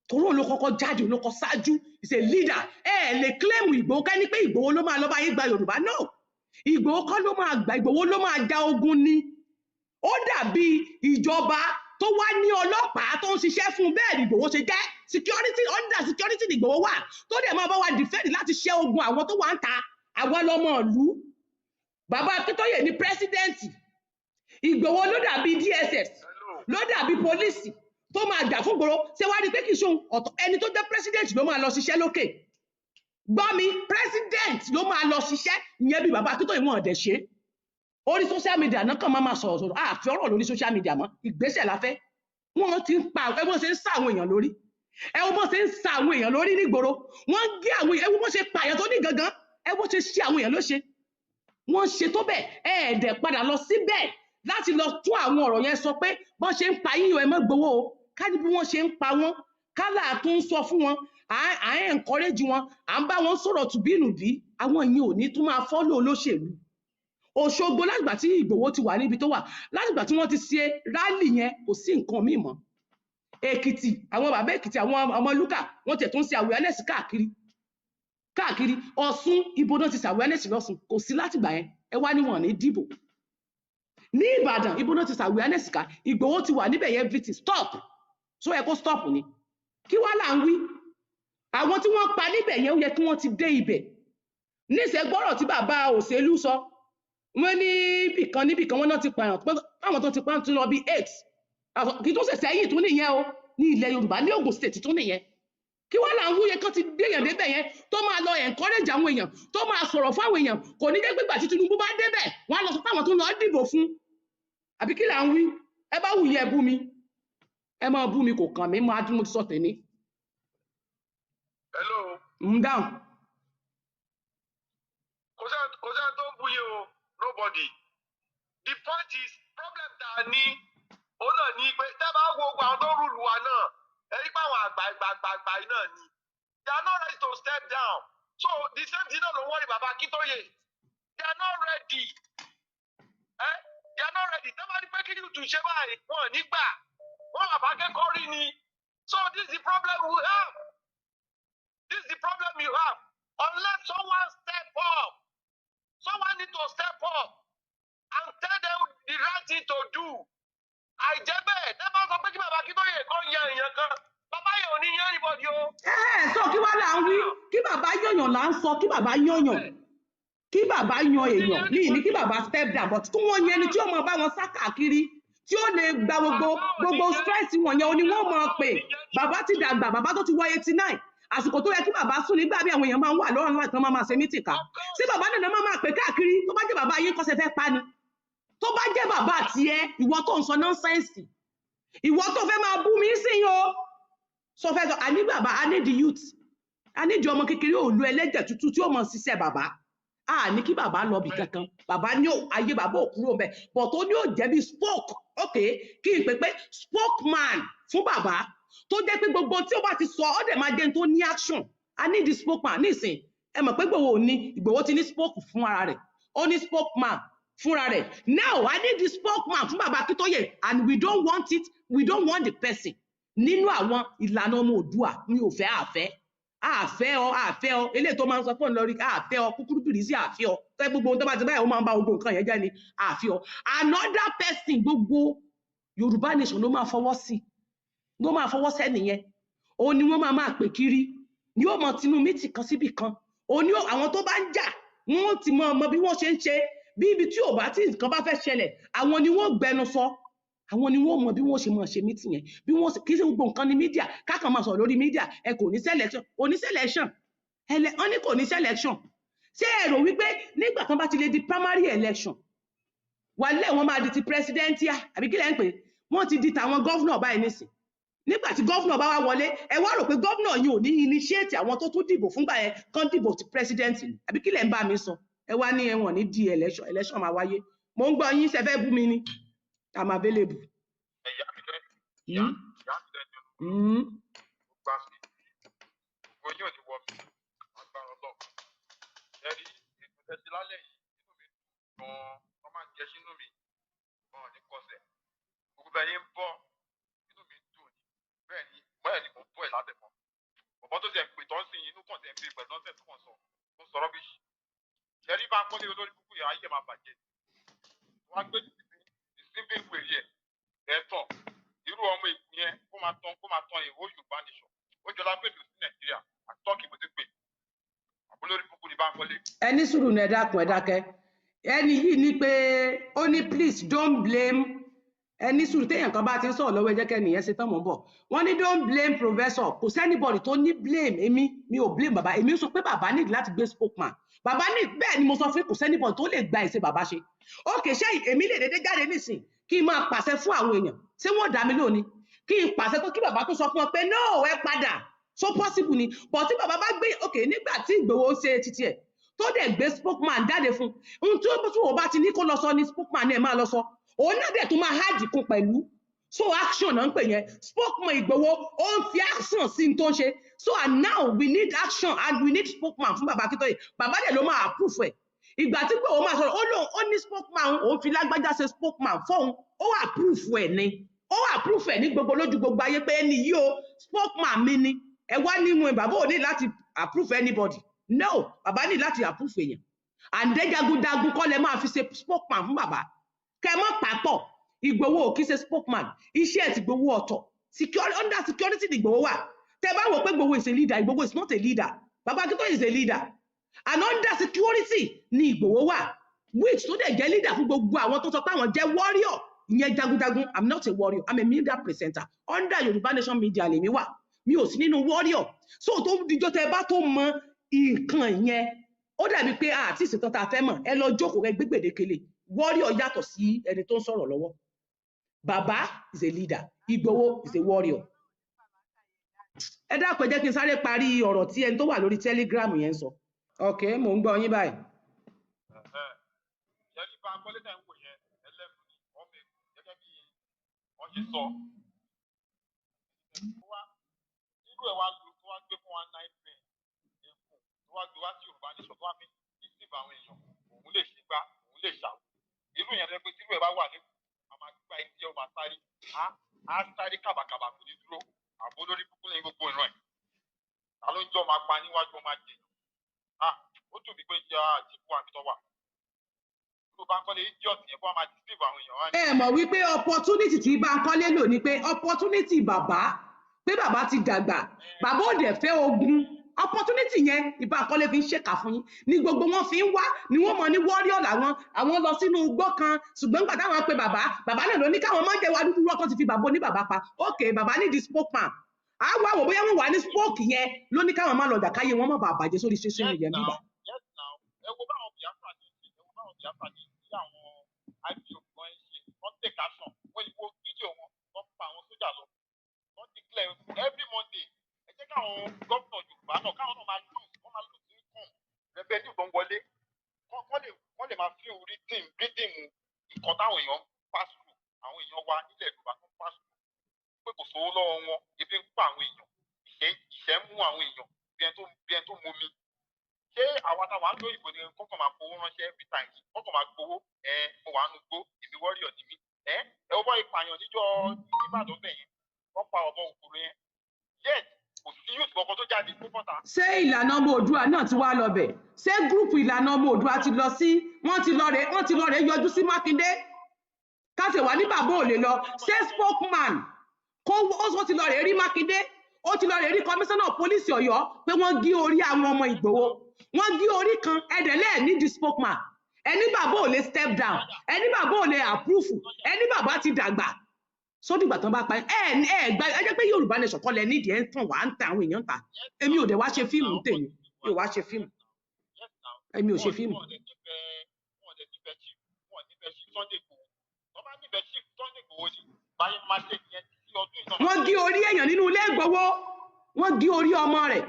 torí òun ló kọ́kọ́ jáde, òun ló kọ́ ṣáájú. Is a leader. Ẹ ẹ lè claim Ìgbòho ká ní pé Ìgbòho ló máa lọ bá yín gba Yorùbá. No, Ìgbòho kọ́ ló máa gbà, Ìgbòho ló máa ja ogun ni. Ó dàbí ìjọba tó wá ní ọlọ́pàá tó ń ṣiṣẹ́ fún un, bẹ́ẹ̀ ni Ìgbòho ṣe jẹ́ security. Under security ni Ìgbòho wà, tó dẹ̀ máa bá wa defend láti ṣẹ́ ogun àwọn tó wà ń ta àwa lọ́mọ ìlú. Bàbá Akíntóyè ní president. Ìgbòho ló dàbí DSS, ló dàbí police tó máa jà fún gbòòrò. Ṣé wàá rí i pé kì í ṣe òun ọ̀tọ̀? Ẹni tó jẹ́ president ló máa lọ ṣiṣẹ́ lókè. Gbọ́ mi, president ló máa lọ ṣiṣẹ́ ìyẹn bí bàbá Akíntóyè. Wọn ọ̀dẹ̀ ṣe orí social media náà kàn máa máa sọ̀rọ̀ sọ̀rọ̀. Àfi ọ̀rọ̀ lórí social media mọ́, ìgbésẹ̀ la fẹ́. Wọ́n ti ń pa, ẹ bọ́n ṣe ń sá àwọn èèyàn lórí, ẹ wo bọ́n ṣe ń sa àwọn èèyàn lórí nígboro. Wọ́n ń gé àwọn èèyàn, ẹ wo bọ́n ṣe pààyàn tó ní gangan, ẹ bọ́n ṣe ṣe àwọn èèyàn lóṣe. Wọ́n ṣe tó bẹ́ẹ̀, ẹ ẹ̀dẹ̀ padà lọ síbẹ̀ láti lọ tún àwọn ọ̀rọ̀ yẹn sọ pé bọ́n ṣe ń pa yín o, ẹ má gbowó o. Ká ní bí wọ́n ṣe ń pa wọ́n, kálà tó ń sọ fún wọn, à ń encourage wọn, à ń bá wọn sọ̀rọ̀ tùbínùbí, àwọn ìyẹn ò ní tún máa follow olóṣèlú. Òṣogbo, látìgbà tí Ìgbòho ti wà níbi tó wà, látìgbà tí wọ́n ti ṣe rally yẹn, kò sí nǹkan míì mọ́. Èkìtì, àwọn bàbá Èkìtì, àwọn ọmọ lúkà, wọ́n tiẹ̀ tún ṣe awareness káàkiri káàkiri. Ọ̀ṣun, ibo náà ti ṣe awareness lọ́ṣun? Kò sí látìgbà yẹn. Ẹ wá níwọ̀n ní dìbò ní Ìbàdàn, ibo náà ti ṣe awareness ká? Ìgbòho ti wà níbẹ̀ yẹn, everything stop. So ẹ kó stop ni, kí wá là ń wí? Àwọn tí wọ́n pa níbẹ̀ yẹn, ó yẹ kí wọ́n ti dé ibẹ̀ níṣẹ́. Gbọ́rọ̀ tí bàbá òṣèlú sọ, wọ́n ní ibìkan níbìkan wọ́n náà ti pààyàn pé àwọn tó ti pa tún lọ bí eight. Kì í tún ṣẹ̀ṣẹ̀ yìí tún nìyẹn o, ní ilẹ̀ Yorùbá, ní Ògùn State tún nìyẹn. Kí wọ́n là ń wúye kán ti gbéyàn débẹ̀ yẹn, tó máa lọ encourage àwọn èèyàn, tó máa sọ̀rọ̀ fáwọn èèyàn? Kò ní jẹ́ pé ìgbà tí Tinubu bá débẹ̀, wọ́n á lọ sọ fáwọn tó ń lọ dìbò fún. Àbí kí là ń wí? Ẹ bá wù yín, ẹ bú mi, ẹ máa bú mi, kò kàn mí. Máa dún, mo ti sọ tèmi. Hello. Ń dáhùn. Kò sẹ́ni tó ń bú yín o, nobody. The point is, problem tá a ní òun náà ní pé tẹ́ bá wo gbogbo àwọn tó rule wa náà, ẹ rí pé àwọn àgbà àgbà àgbà àgbà yìí náà ni, they are not ready to step down. So the same thing náà ló ń worry bàbá Akíntóyè. They are not ready, eh? They are not ready. Tẹ́ bá ní pé kí ni tù ṣe báyìí, wọn ò ní gbà. Wọn bàbá kẹ́kọ̀ọ́ rí ni. So this is the problem we have. This is the problem you have. Unless someone step up, someone need to step up and tell them the right thing to do. Àìjẹ́ bẹ́ẹ̀, tẹ́ bá sọ pé kí bàbá Akíntóyè kọ́ yan èèyàn kan, bàbá yẹn ò ní yan anybody o. Ẹ sọ, kí wá là ń wí? Kí bàbá yọ̀yàn là ń sọ, kí bàbá yọ̀yàn, kí bàbá yan èèyàn ní ìní, kí bàbá step down, but kí wọ́n yan ẹni tí ó mọ bá wọn sá káàkiri, tí ó lè gba gbogbo stress wọn yẹn, ni wọ́n mọ̀ pé bàbá ti dàgbà, bàbá tó ti wọ 89. Àsìkò tó yẹ kí bàbá sùn, nígbà bí àwọn èèyàn máa ń wà lọ́rùn láti máa máa ṣe meeting ká ṣé bàbá náà máa máa pè káàkiri. Tó bá jẹ́ bàbá yín kọ́sẹ̀ fẹ́ pa ni, tó bá jẹ́ bàbá tiẹ̀, ìwọ tó ń sọ nonsense, ìwọ tó fẹ́ máa bú mi sí o, sọ fẹ́ sọ àní bàbá. I need the youth, I need ọmọ kékeré òlu ẹlẹ́jẹ̀ tútù tí ó mọ̀ ṣiṣẹ́ bàbá. A ní kí bàbá lọ bì kankan, bàbá ní ayé bàbá ò kúrò mbẹ, but ó ní ò jẹ́ bí spoke, ok, kí n pè pé spokesman fún bàbá, tó jẹ́ pé gbogbo tí ó bá ti sọ, ó dẹ̀ máa jẹ́ tó ní action. I need the spokesman nísìn. Ẹ mọ̀ pé Ìgbòho ò ní, Ìgbòho ti ní spoke fún ara rẹ̀, ó ní spokesman fúnra rẹ̀. Now I need the spokesman fún bàbá Akíntóyè, and we don't want it, we don't want the person nínú àwọn ìlànà ọmọ Òdua. Mi ò fẹ́, àfẹ́, àfẹ́ ọ, àfẹ́ ọ. Eléyìí tó máa ń sọ fún ọ lórí àfẹ́ ọ, kúkúrú bìrì sí àfẹ́ ọ tẹ́ gbogbo ohun tó bá ti báyìí, ó máa ń bá gbogbo nǹkan yẹn jẹ́ ni. Àfẹ́ ọ. Another person, gbogbo Yorùbá nation ló máa fọwọ́ sí, ló máa fọwọ́ sẹ́ni yẹn. Òun ni wọ́n máa máa pè kiri, ni ó mọ tinú meeting kan síbì kan. Òun ni àwọn tó bá ń jà, wọ́n ti mọ ọmọ bí wọ́n ṣe ń ṣe, bí ibi tí ò bá tí nǹkan bá fẹ́ ṣẹlẹ̀, àwọn ni wọ́n gbẹnu sọ, àwọn ni wọ́n mọ bí wọ́n ṣe máa ṣe meeting yẹn, bí wọ́n ṣe. Kì í ṣe gbogbo nǹkan ní media, kákan máa sọ̀rọ̀ lórí media. Ẹ kò ní selection, kò ní selection, ẹlẹ wọ́n ní kò ní selection. Ṣé ẹ rò wípé nígbà tán bá ti lè di primary election wàlẹ́, wọ́n máa di ti presidential, àbí kí lẹ́ ń pè é? Wọ́n ti di tàwọn governor báyìí nísìn. Nígbà tí governor bá wá wọlé, ẹ wá rò pé governor yìí ò ní initiate àwọn tó tún dìbò fúngbà yẹn kán dìbò ti president ni, àbí kí lẹ́ ń bá mi sọ? Ẹ wá ní ẹwọn ní di election, election máa wáyé. Mo ń gbọ́ yín, ṣe fẹ́ bú mi ni? I'm available. Ẹ̀yà mi lẹ́nu ìyá ìyá mi lẹ́nu. Gbà mí, gbogbo yóò ní wọ mi, agbára Ọlọ́run. Ẹ rí ètò tẹ́sí lálẹ́ yìí, inú mi dùn gan-an. Wọ́n máa ń jẹ́ sínú mi gan-an ní kọsẹ̀. Gbogbo bẹ́ẹ̀ yín ń bọ́, inú mi dùn ni. Bẹ́ẹ̀ ni mò ń bọ́ ẹ̀ látẹ̀kọ́. Bọ̀bọ́ tó ti ẹ̀ pè tán sí inú kàn tẹ̀ ń bí pẹ̀lú nonsense tó kàn sọ, tó ń sọ rubbish. Ṣe rí bá ń kọ́lé olórí kúkú yẹn, ayé máa bàjẹ́. Wọ́n á gbé ìsínbí wèrè ẹ̀ ẹ̀ tàn irú ọmọ èkó yẹn, kó máa tàn ìwó Yorùbá nation. Ó jọlá pé mi ò sí Nàìjíríà àtọ́kì, mo ti pè àbólórí kúkú ní bá ń kọ́lé. Ẹ ní sùúrù ní, ẹ dákun, ẹ dákẹ́. Ẹni yìí ní pé ó ní, "Please don't blame." Ẹ ní sùúrù, téèyàn kan bá ti ń sọ̀rọ̀ lọ́wọ́, ẹ jẹ́ kẹ́nìyẹn ṣe tán, mò ń bọ̀. Wọ́n ní, "Don't blame professor." Kò sí anybody tó ní blame èmi. Mi ò blame bàbá. Èmi ń sọ pé bàbá need láti gbé spokesman, bàbá ní. Bẹ́ẹ̀ ni mo sọ fún, kò sí anybody tó lè gba ìṣe bàbá ṣe. Ókè, ṣé èmi lè dédé jáde nísìn kí n máa pàṣẹ fún àwọn èèyàn? Ṣé wọ́n dá mi lónìí kí n pàṣẹ pé kí bàbá tó sọ fún wọn pé no, ẹ padà? So possible ni, but tí bàbá bá gbé, ok, nígbà tí Ìgbòho ṣe títí ẹ̀, tó dẹ̀ gbé spokesman jáde fún ohun tí ó tí wọ́n bá ti ní kó lọ sọ ní, spokesman ẹ̀ máa lọ sọ, òun náà dẹ̀ tó máa hard kún pẹ̀lú. So action náà ń pè yẹn. Spokesman Ìgbòho, ó ń fi action sí n tó ń ṣe. So and now we need action and we need spokesman fún bàbá Akíntóyè. Bàbá dẹ̀ ló máa approve ẹ̀. Ìgbà tí Ìgbòho máa sọ̀rọ̀, ó lóun ó ní spokesman, òun fi lágbájá ṣe spokesman fóun, ó approve ẹ̀ ni, ó approve ẹ̀ ní gbogbo lójú gbogbo ayé pé ẹni yìí o, spokesman mi ni. Ẹ wá nínú ẹ, bàbá ò ní láti approve anybody? No, bàbá ní láti approve èèyàn. Àǹdẹ́ jagunjagun kọ́ lẹ máa fi ṣe spokesman fún bàbá. Kẹ mọ́ pàpọ̀, Ìgbòho ò kí ṣe spokesman. Iṣẹ́ ẹ̀ ti Ìgbòho ọ̀tọ̀. Security, under security ni Ìgbòho wà. Tẹ bá wò pé Ìgbòho is a leader, Ìgbòho is not a leader. Bàbá Akíntóyè is a leader, and under security ni Ìgbòho wà, which tó dẹ̀ jẹ́ leader fún gbogbo àwọn tó sọ pé àwọn jẹ́ warrior, ìyẹn jagunjagun. I'm not a warrior, I'm a media presenter. Under Yorùbá Nation Media lèmi wà. Mi ò sí nínú warrior. So tó dijọ́ tẹ bá tó mọ nǹkan yẹn, ó dàbí pé àti ìṣètò tá a fẹ́ mọ̀. Ẹ lọ jókòó, rẹ gbé gbèdékele. Warrior yàtọ̀ sí ẹni tó ń sọ̀rọ̀ lọ́wọ́. Bàbá is a leader, Ìgbòho is a warrior. Ẹ dákun, ẹ jẹ́ kí n sáré parí ọ̀rọ̀ tí ẹni tó wà lórí Telegram yẹn ń sọ. Ok, mò ń gbọ́ yín báyìí. Ṣẹ́rí bá akọ́lé náà ń wò yẹn, ẹlẹ́nu ni ọmọ èkó gẹ́gẹ́ bí wọ́n ṣe sọ. Wá irú ẹ̀ wá lu tó wá gbé fún wa nine train èkó tó wá gbé wá sí Yorùbá nation tó wá fi deceive àwọn èèyàn, òun lè ṣe gbá, òun lè ṣàwò. Irú yẹn lọ pé tírú ẹ̀ bá wà lẹ́kọ̀ọ́, a máa gbá etí ẹ̀, ó máa sáré, á sáré kàbàkàbà, kò ní dúró. Àbó lórí kúkú lẹ́yìn gbogbo ìran ẹ̀. Ta ló ń jọ́ máa pa níwájú ọmọ àjẹyàn? Ah, ó dùn mí pé jẹ́ àtìkú àmì tó wà. Irú Bánkọ́lé idiot yẹn kó wá máa deceive àwọn èèyàn wá ní. Ẹ mọ̀ wípé opportunity tí Bánkọ́lé lò ní pé opportunity bàbá, pé bàbá ti dàgbà, bàbá ò dẹ̀ fẹ́ ogun. Opportunity yẹn ní Bánkọ́lé fi ń ṣèkà fún yín, ní gbogbo wọn fi ń wá ni wọ́n mọ̀ ní warrior làwọn. Àwọn lọ sínú igbó kan, ṣùgbọ́n nígbà táwọn pe bàbá, bàbá náà ló ní káwọn má jẹ́ wá dúdú rọ́kàn ti fi bàbá oníbàbá pa. Ok, bàbá ní di spokesman, àwa wò bóyá wọn wà ní spoke yẹn ló ní káwọn má lọ dà káyé wọn má bàa bàjẹ́ sórí social Yes media bíbá. now, yes now. Ẹ wo báwọn Biafra ṣe ń ṣe, ẹ wo báwọn Biafra ṣe ń ṣe, àwọn IPOB gan ń ṣe, wọ́n take action. Wọ́n ìwo fídíò wọn, wọ́n pa àwọn sójà lọ. Wọ́n declare every Monday. Ẹ jẹ́ káwọn gómìnà Yorùbá náà káwọn náà máa lose, wọ́n máa lose income. Revenue tó ń wọlé. Kán lè máa feel rhythm nǹkan táwọn èèyàn pass through, àwọn èèyàn wa nílẹ̀ Yorùbá tó ń pass through. Pé kò sówó lọ́wọ́ wọn, ebi ń pa àwọn èèyàn, ìṣẹ́ ń mú àwọn èèyàn bí ẹni tó mumi. Ṣé àwa táwa ń lo ìbò ni kọ́kàn máa fowó ránṣẹ́ every time, kọ́kàn máa gbowó? Ẹ mo wà nù gbó, èmi warrior ni mí. Ẹ wọ́n ìpààyàn níjọ́ Ìbàdàn bẹ̀ yẹn, wọ́n pa ọ̀bọ òkúru yẹn, yet kò sí youth kankan tó jáde tó bọ́ta. Ṣé Ìlànà Ọmọ Òdua náà ti wá lọ bẹ̀? Ṣé group Ìlànà Ọmọ Òdua ti lọ sí, wọ́n ti lọ rè yọjú sí Mákindé? Káṣí wà ní bàbá ò lè lọ, ṣé spokesman kó ó ti lọ rè rí Mákindé, ó ti lọ rè rí komisanna pólísì Ọ̀yọ́ pé wọ́n gé orí àwọn ọmọ Ìgbòho, wọ́n gé orí kan? Ẹdẹlẹ ní di spokesman, ẹni bàbá ò lè step down, ẹni bàbá ò lè approve, ẹni bàbá ti dàgbà sódìgbà tán bá pa ẹ ẹ gba ẹ jẹ́ pé Yorùbá nation kọ́ lẹ nídìí. Ẹ ń tàn wá, ń ta àwọn èèyàn ta. Èmi ò dẹ̀ wá ṣe fíìmù tèmi, mi ò wá ṣe fíìmù. Yes now. Èmi ò ṣe fíìmù. Wọn ò dẹ̀ nífẹ̀ẹ́ chief, wọn ò nífẹ̀ẹ́ chief Sunday Igboho. Wọ́n bá nífẹ̀ẹ́ chief Sunday Igboho ni báyìí máa ṣe nìyẹn títí ọdún ìtàn. Wọ́n gé orí èèyàn nínú ilé Ìgbòho, wọ́n gé orí ọmọ rẹ̀,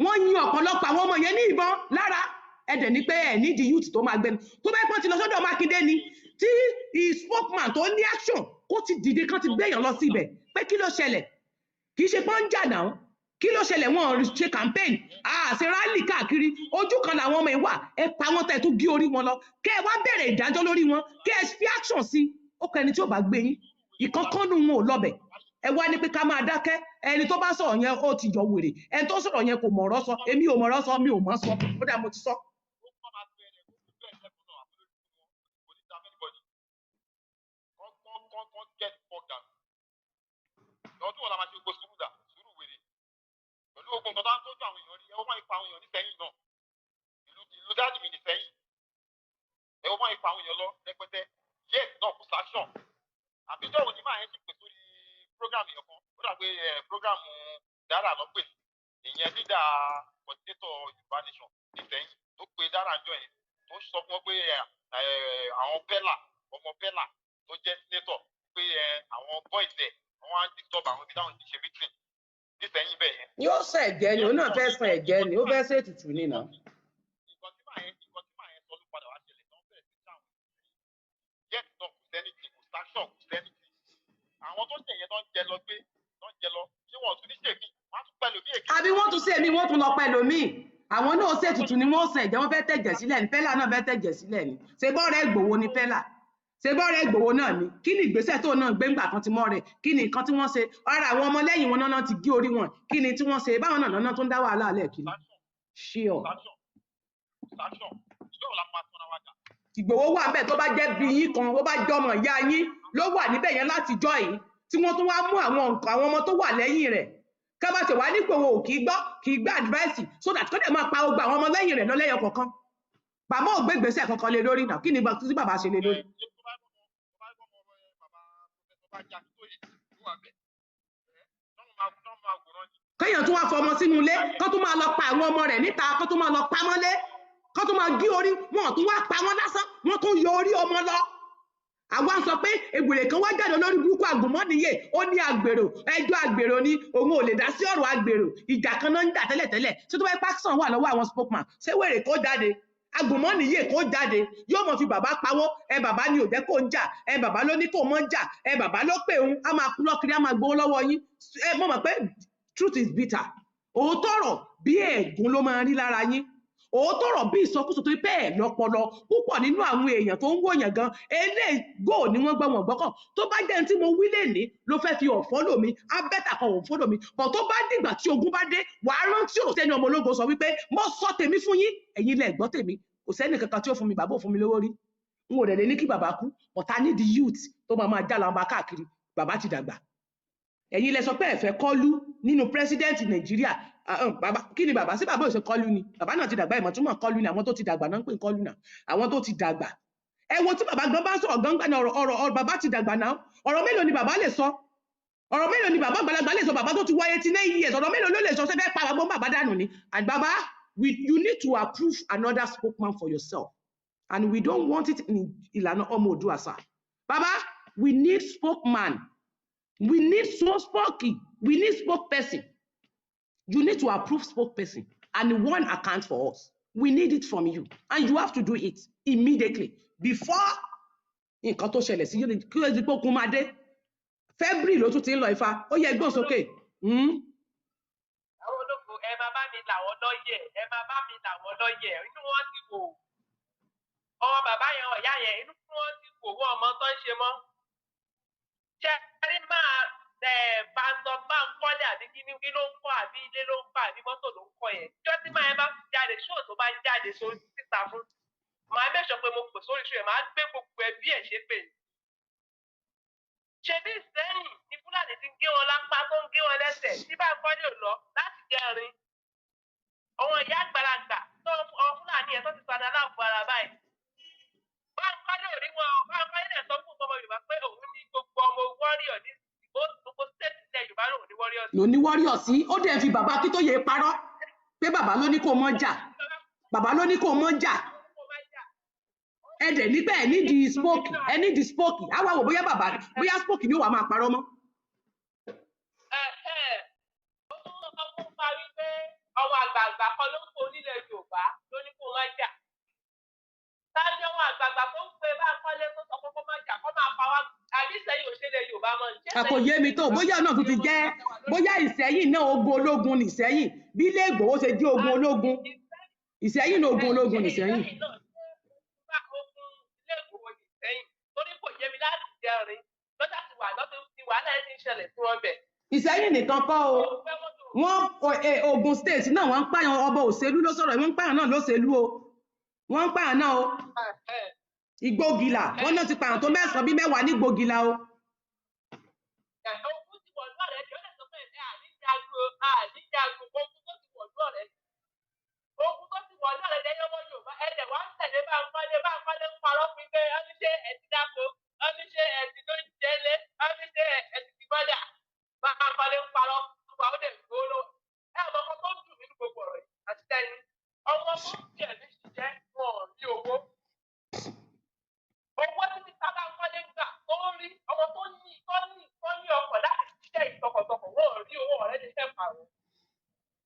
wọ́n yin ọ̀pọ̀lọpọ̀ àwọn ọmọ yẹn ní ìbọn lára. Ẹ dẹ̀ ní pé ẹ nídìí youth tó máa gbẹnu tó bá pọ́n ti lọ sọ́dọ̀ Mákindé ni, tí spokesman tó ní action kó ti dìde, kán ti gbéyàn lọ sí ibẹ̀ pé kí ló ṣẹlẹ̀? Kì í ṣe pọ́n ń jà náà, kí ló ṣẹlẹ̀? Wọ́n ṣe campaign, àṣẹ rally káàkiri, ojú kan làwọn ọmọ yìí wà. Ẹ pa wọ́n tẹ́ ẹ tún gé orí wọn lọ, kẹ́ ẹ wá bẹ̀rẹ̀ ìdájọ́ lórí wọn, kẹ́ ẹ fi action sí. Ó kọ ẹni tí ò bá gbé yín ìkankannu wọn ò lọbẹ̀. Ẹ wá ní pé ká máa dákẹ́. Ẹni tó bá sọ̀rọ̀ yẹn, ó ti yọ wèrè. Ẹni tó sọ̀rọ̀ yẹn kò mọ̀ọ́rọ̀ sọ. Èmi ò mọ̀ọ́rọ̀ sọ, mi ò mọ̀ sọ. Ó dà, mo ti sọ. Ó kọ́ máa bẹ̀rẹ̀ kó fi bẹ́ẹ̀ sẹ́kùn náà, àbúrò wọn kò ní ta anybody. Kán get fucked down. Ọdún wọn la máa ṣe gbogbo sùúrù dà, sùúrù wèrè pẹ̀lú gbogbo nǹkan tó ń tọ́jú àwọn èèyàn rí. Ẹ wọ́n máa ń pa àwọn èèyàn nísẹ́yìn náà, ìlú daddy mi nìsẹ́yìn. Ẹ wọ́n máa ń pa àwọn èèyàn lọ rẹpẹtẹ, yet náà kò sáṣọ̀n. Àbíjọ́ òní máa yẹn ti pè sórí program èèyàn kan, ó dà pé ẹ program dára lọ pè ìyẹn, leader coordinator Yorùbá nation nísẹ́yìn tó pe dára jọ yẹn, tó sọ fún wọn pé ẹ àwọn pẹ́là, ọmọ pẹ́là tó jẹ́ senator, pé ẹ àwọn boys ẹ̀ àwọn á disturb àwọn ibi táwọn ti ṣe meeting nísẹ́yìn bẹ́ẹ̀ yẹn. Yóò sàn ẹ̀jẹ̀ ni, òun náà fẹ́ san ẹ̀jẹ̀ ni, ó fẹ́ ṣètùtù ni nà. Nǹkan tí màá yẹn sọ ló padà wá ṣẹlẹ̀ tó ń bẹ̀rẹ̀ sí sáwọn yet náà kò sẹ́nìtì, kò sanction, kò sẹ́nìtì. Àwọn tó ṣe yẹn tó ń jẹ lọ gbé, tó ń jẹ lọ, ṣé wọn ò tún ní ṣèmí? Wọn á tún pẹ̀lú bí èké. Àbí wọ́n tún ṣe èmi, wọ́n tún lọ pẹ̀lú mi, àwọn náà ṣètùtù ni, wọ́n sàn ẹ̀jẹ̀, wọ́n fẹ́ tẹ̀jẹ̀ sílẹ̀ ní. Pẹ́lá náà fẹ́ tẹ̀jẹ̀ sílẹ̀ ni. Ṣe bọ́ọ̀rẹ́ Ìgbòho ni pẹ́lá, ṣe bọ́ọ̀rẹ́ Ìgbòho náà ni? Kí ni ìgbésẹ̀ tó náà gbé ńgbà kan ti mọ́ rẹ̀? Kí ni nǹkan tí wọ́n ṣe? Ara àwọn ọmọlẹ́yìn wọn náà ti gé orí wọn. Kí ni tí wọ́n ṣe? Báwọn náà náà tó ń dá wàhálà lẹ̀ kiri. Ṣíọ. Sanction, sanction, ìjọ òun la máa tọ́ra wa jà. Ìgbòho wà bẹ́ẹ̀, tó bá jẹ́ bí yín kan, ó bá jọmọ ìyá yín ló wà níbẹ̀ yẹn láti jọ́ yìí tí wọ́n tún wá mú àwọn nǹkan, àwọn ọmọ tó wà lẹ́yìn rẹ̀, ká bá ṣe wá ní Ìgbòho ò kì í gbọ́, kì í gbọ́ advice, so that kó dẹ̀ máa pa ogbà àwọn ọmọ lẹ́yìn rẹ̀ lọ lẹ́yọ kọ̀ọ̀kan. Bàbá ò gbé ìgbésẹ̀ kankan lé lórí náà. Kí ni tí bàbá ṣe lé lórí? Ṣé tó bá gbọ́ ọmọ bàbá Professor Bánjí Akíntóyè tó wà bẹ́ẹ̀, ẹ tọ́mọ máa wòran ni. Kéèyàn tún wá fọmọ sínú ilé, kó tún máa lọ pa àwọn ọmọ rẹ̀ níta, kó tún máa lọ pa mọ́lé, kó tún máa gé orí wọn, tún wá pa wọn lásán, wọn tún yọ orí ọmọ lọ. Àwa ń sọ pé ègbèrè kan wá jáde lórí burúkú àgùnmọ́nìyè, ó ní àgbèrò, ẹjọ́ àgbèrò ni, òun ò lè dá sí ọ̀rọ̀ àgbèrò. Ìjà kan náà ń jà tẹ́lẹ̀tẹ́lẹ̀. Ṣé tó bá yẹ pàṣán wà lọ́wọ́ àwọn spokesman, ṣé wèrè kó jáde, àgùnmọ́nìyè kó jáde, yóò mọ̀ fi bàbá pawó? Ẹ bàbá ni ò jẹ́ kó ń jà, ẹ bàbá ló ní kó mọ́ jà, ẹ bàbá ló pè òun, á máa kú lọ́kiri, á máa gbowó lọ́wọ́ yín. Ẹ mọ̀ mọ̀ pé truth is bitter. Òótọ́ ọ̀rọ̀ bí ẹ̀gún ló máa ń rí lára yín. Òótọ́ ọ̀rọ̀ bí ìsọkúsọ tó pẹ́ ẹ̀ lọ́pọlọ. Púpọ̀ nínú àwọn èèyàn tó ń wòyàn gan eléyìí gò ní wọ́n gbọ́, wọn gbọ́kàn. Tó bá jẹ́ ní tí mo wí lèní ló fẹ́ fi ọ̀fọ́ lò mí, á better kan òun fọ́lò mi bọ̀. Tó bá dìgbà tí ogun bá dé, wàá rántí ọ̀rọ̀ tẹ́ni ọmọ ológo sọ wípé mo sọ tèmi fún yín, ẹ̀yin lẹ gbọ́ tèmi. Kò sẹ́ni kankan tí ó fún mi, bàbá ò fún mi lówó rí, n ò dẹ̀ lè ní kí bàbá kú. But I need the youth tó máa máa já làǹbà káàkiri. Bàbá ti dàgbà. Ẹ̀yin lẹ sọ pé ẹ fẹ́ kọ́lú nínú president Nàìjíríà. Ah, bàbá kí ni? Bàbá sí, bàbá ò ṣe kọ́lú ni. Bàbá náà ti dàgbà. Ìmọ̀ túmọ̀ kọ́lú ni àwọn tó ti dàgbà náà ń pè ní kọ́lú náà, àwọn tó ti dàgbà. Ẹ wo tí bàbá gan bá sọ̀rọ̀ gan náà, ọ̀rọ̀ ọ̀rọ̀ ọ̀rọ̀ bàbá ti dàgbà náà. Ọ̀rọ̀ mélòó ni bàbá lè sọ? Ọ̀rọ̀ mélòó ni bàbá àgbàlagbà lè sọ? Bàbá tó ti wọ 89 years, ọ̀rọ̀ mélòó ló lè sọ? Ṣé fẹ́ pa bàbá bàbá dànù ni? And bàbá, you need to approve another spokesman for yourself, and we don't want it in ìlànà ọmọ Oòduà sir. Bàbá, we need spokesman, we need so spoke we need spokesperson. You need to approve spokesperson and one account for us. We need it from you, and you have to do it immediately before nǹkan tó ṣẹlẹ̀ sí yóò kí ló di pé okun máa dé. February ló tún ti ń lọ. Ifá ó yẹ gbọ́n sókè. Àwọn ológo, ẹ máa bá mi là wọ́n lọ́yẹ̀, ẹ máa bá mi là wọ́n lọ́yẹ̀. Inú wọn ti wò, ọmọ bàbá yẹn, ọ̀yá yẹn, inú wọn ti wò, wọ́n ọmọ tó ń ṣe mọ́. Ṣe rí máa ẹ pásítọ̀ Báńkọ́lé àbí kí kí ló ń kọ́, àbí ilé ló ń kọ́, àbí mọ́tò ló ń kọ́ yẹn? Jọ́ tí máa yẹn bá jáde, ṣóò tó bá jáde sórí síta fún màá mẹ́sàn pé mo pè sórí ṣó yẹn, màá gbé gbogbo ẹbí ẹ̀ ṣépè. Ṣebí Ìsẹ́yìn ní Fúlàní ti ń gé wọn lápá, tó ń gé wọn lẹ́sẹ̀, tí Báńkọ́lé ò lọ láti jẹrin. Àwọn ìyá àgbàlagbà tó àwọn Fúlàní yẹn tó ti padà láàbò ara báyìí, Báńkọ́lé ò rí wọn. Báńkọ́lé dẹ̀ sọ fún ọmọ Yorùbá pé òun ní gbogbo ọmọ warrior ní gbogbo state ilẹ̀ Yorùbá, lòun ní warrior sí. Ló ní warrior sí. Ó dẹ̀ fi bàbá Akíntóyè parọ́ pé bàbá ló ní kó mọ́ jà, bàbá ló ní kó mọ́ jà. Ẹ dẹ̀ nígbà ẹ nídìí spoke, ẹ nídìí spoke. Á wá wò bóyá bàbá, bóyá spoke ni ó wà máa parọ́ mọ́. Ó tún sọ fún wa wípé àwọn àgbààgbà kan ló ń kó nílẹ̀ Yorùbá ló ní kó má jà. Táni àwọn àgbààgbà tó ń pe Báńkọ́lé tó sọ pé kó má jà, kó máa pa wá? Àbí Ìsẹ́yìn ò ṣe lẹ̀ Yorùbá mọ́ ni? Ṣé Kò yé mi tó. Bóyá náà tún ti jẹ́, bóyá Ìsẹ́yìn náà ogun ológun nìsẹ́yìn, bí ilé Ìgbòho ṣe jẹ́ ogun ológun, Ìsẹ́yìn náà ogun ológun nìsẹ́yìn. Ìsẹ́yìn náà ṣé ogun ilé Ìgbòho nìsẹ́yìn? Torí kò yé mi láti jẹrin lọ́jà ti wà lọ́tún ti wàhálà ẹ̀ ti ń ṣẹlẹ̀ sí wọn bẹ̀. Ìsẹ́yìn nìkan kọ́ o, wọ́n Ogun State náà, wọ́n ń pààyàn. Ọba òṣèlú ló sọ̀rọ̀, wọ́n ń pààyàn náà lóṣèlú o, wọ́n ń pààyàn náà o. Ìgbógìlà, wọ́n náà ti pààyàn tó mẹ́sàn-án bí mẹ́wàá ní Ìgbógìlà o. Ogun ti wọ̀lú ọ̀rẹ́ ni ó lè sọ pé ẹ̀ àníjagun, àníjagun. Ogun tó ti wọ̀lú ọ̀rẹ́, ogun tó ti wọ̀lú ọ̀rẹ́ lẹ́yìn ọmọ Yorùbá ẹ̀dẹ̀ wá ń tẹ̀lé Báńkọ́lé. Báńkọ́lé ń parọ́ fún pé ọ́n ní ṣé ẹ̀ ti dáko, ọ́n ní ṣé ẹ̀ ti ló ń jẹ́lé, ọ́n ní ṣé ẹ̀ ti ti bọ́dà. Báńkọ́lé ń parọ́ fún wa, ó dẹ̀ gbó lọ. Ẹ ọmọ kan tó ń dùn mí ní gbogbo ọ̀rọ̀ yìí àti tẹ́yìn, ọmọ tó ń fi ẹ̀mí ṣiṣẹ́, wọn ò rí owó. Owó títí sábà ń kọ́lé gbà tó ń rí ọmọ tó ní ọkọ̀ láti ṣiṣẹ́ ìtọkọ̀tọkọ̀, wọn ò rí owó ọ̀rẹ́ ní fẹ́ pààrọ̀.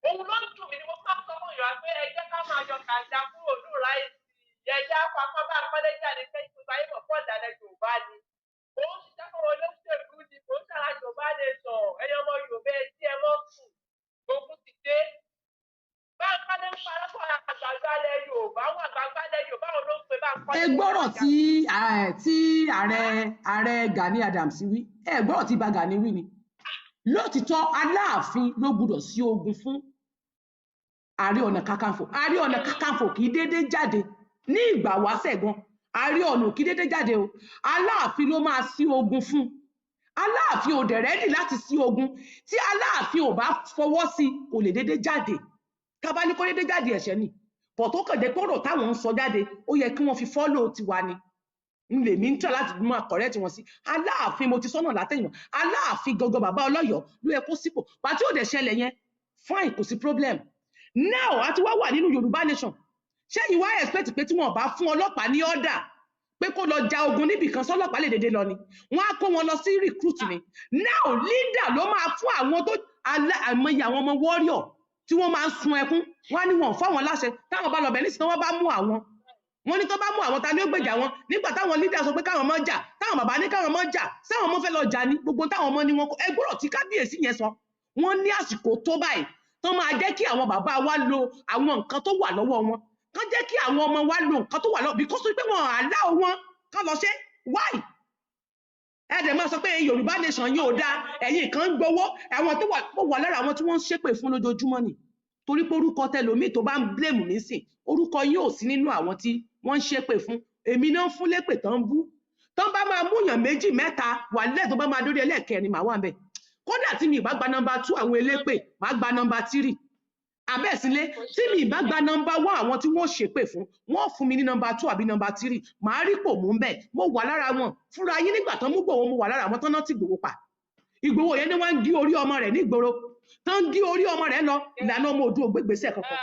Òun ló ń dùn mí ni mo máa ń sọ fún ìyá pé ẹ jẹ́ ká máa yọ kàńdà kúrò lóra èsì, ẹ jẹ́ apapọ̀ bá kọ́lé jáde kẹ́yìn gbogbo ayé mọ̀ fún ọ̀dàlẹ̀ Yorùbá ni. Òun ṣiṣẹ́ fún olóṣèlú ni kò ń ṣàrà Yorùbá lè sọ. Ẹ̀yin ọmọ Yorùbá, ẹ tí ẹ mọ́ sùn, ogun ti dé. Báńkọ́lé ń parọ́ fún àgbààgbà ilẹ̀ Yorùbá, àwọn àgbààgbà ilẹ̀ Yorùbá wo ló ń pe Báńkọ́lé? Ẹ gbọ́rọ̀ tí ààrẹ Gani Adams wí. Ẹ gbọ́rọ̀ tí Ìbà Gani wí ni. Lótìtọ́, Aláàfin ló gbọ́dọ̀ sí ogun fún Ààrẹ Ọ̀nà Kakanfò. Ààrẹ Ọ̀nà Kakanfò kì í déédéé jáde ní ìgbà wáṣẹ̀ gan. Ààrẹ Ọ̀nà kì í déédéé jáde o. Aláàfin ló máa sí ogun fún. Aláàfin ò dẹ̀ ready láti sí ogun. Tí Aláàfin ò bá fọwọ́ sí, kò lè déédéé jáde. Tábà ní kó déédéé jáde, ẹ̀ṣẹ̀ ni pọ̀ tó kàn jẹ́ pé ọ̀rọ̀ táwọn ń sọ jáde, ó yẹ kí wọ́n fi follow tiwa ni. N lèmi ń tọ́ láti máa correct wọn sí. Aláàfin, mo ti sọ́nà látẹ̀yìnwá, Aláàfin gangan, bàbá Ọlọ́yọ̀ọ́ ló yẹ kó sípò pàtí ò dẹ̀ ṣẹlẹ̀ yẹn. Fine, kò sí problem. Now a ti wá wà nínú Yorùbá nation. Ṣẹ́yìn wá expect pé tí wọn bá fún ọlọ́pàá ní order pé kó lọ ja ogun níbì kan, sọlọ́pàá lè dédé lọ ni? Wọ́n á kó wọn lọ sí recruit ni. Now leader ló máa fún àwọn tó àìmọye àwọn ọmọ warrior tí wọ́n máa ń sun ẹkún. Wọ́n á ní wọn ò fáwọn láṣẹ, táwọn bá lọ bẹ̀ nísìnyí, wọ́n bá mú àwọn, wọ́n ní tó bá mú àwọn, ta ni ó gbèjà wọn? Nígbà táwọn leader sọ pé káwọn mọ́ jà, táwọn bàbá ní káwọn mọ́ jà, sáwọn ọmọ fẹ́ lọ jà ní gbogbo táwọn ọmọ ní wọn ẹ gbọ́dọ̀ tí kábíyèsí yẹn sọ. Wọ́n ní àsìkò tó báyìí tó máa jẹ́ kí àwọn bàbá wa lo àwọn nǹkan tó wà lọ́wọ́ wọn, kán jẹ́ kí àwọn ọmọ wa lo nǹkan tó wà lọ́wọ́, because pé wọn allow wọn kán lọ ṣe. Why? Ẹ dẹ̀ máa sọ pé Yorùbá nation yóò dáa, ẹ̀yin kan ń gbowó. Àwọn tó wà, mo wà lára àwọn tí wọ́n ń ṣépè fún lójoojúmọ́ ni, torí pé orúkọ tẹlòmíì tó bá ń blame nísìn, orúkọ yóò sí nínú àwọn tí wọ́n ń ṣépè fún. Èmi náà ń fún lépè tán ń bú tán, bá máa múyàn méjì mẹ́ta wà lẹ́ẹ̀, tó bá máa dórí ẹlẹ́ẹ̀kẹrin, màá wà ń bẹ̀. Kódà tí mi ì bá gba number 2 àwọn elépè, màá gba number 3 abẹ́sílẹ̀. Tí mi ì bá gba number 1 àwọn tí wọ́n ṣépè fún, wọ́n fún mi ní number 2 àbí number 3, màá rí pò mú bẹ́ẹ̀. Mo wà lára wọn fúnra yín nígbà tán mú Ìgbòho. Mo wà lára àwọn tán náà tí Ìgbòho pa. Ìgbòho yẹn ni wọ́n ń gé orí ọmọ rẹ̀ nígboro, tán ń gé orí ọmọ rẹ̀ lọ. Ìlànà ọmọ òdu ògbégbèsè kankan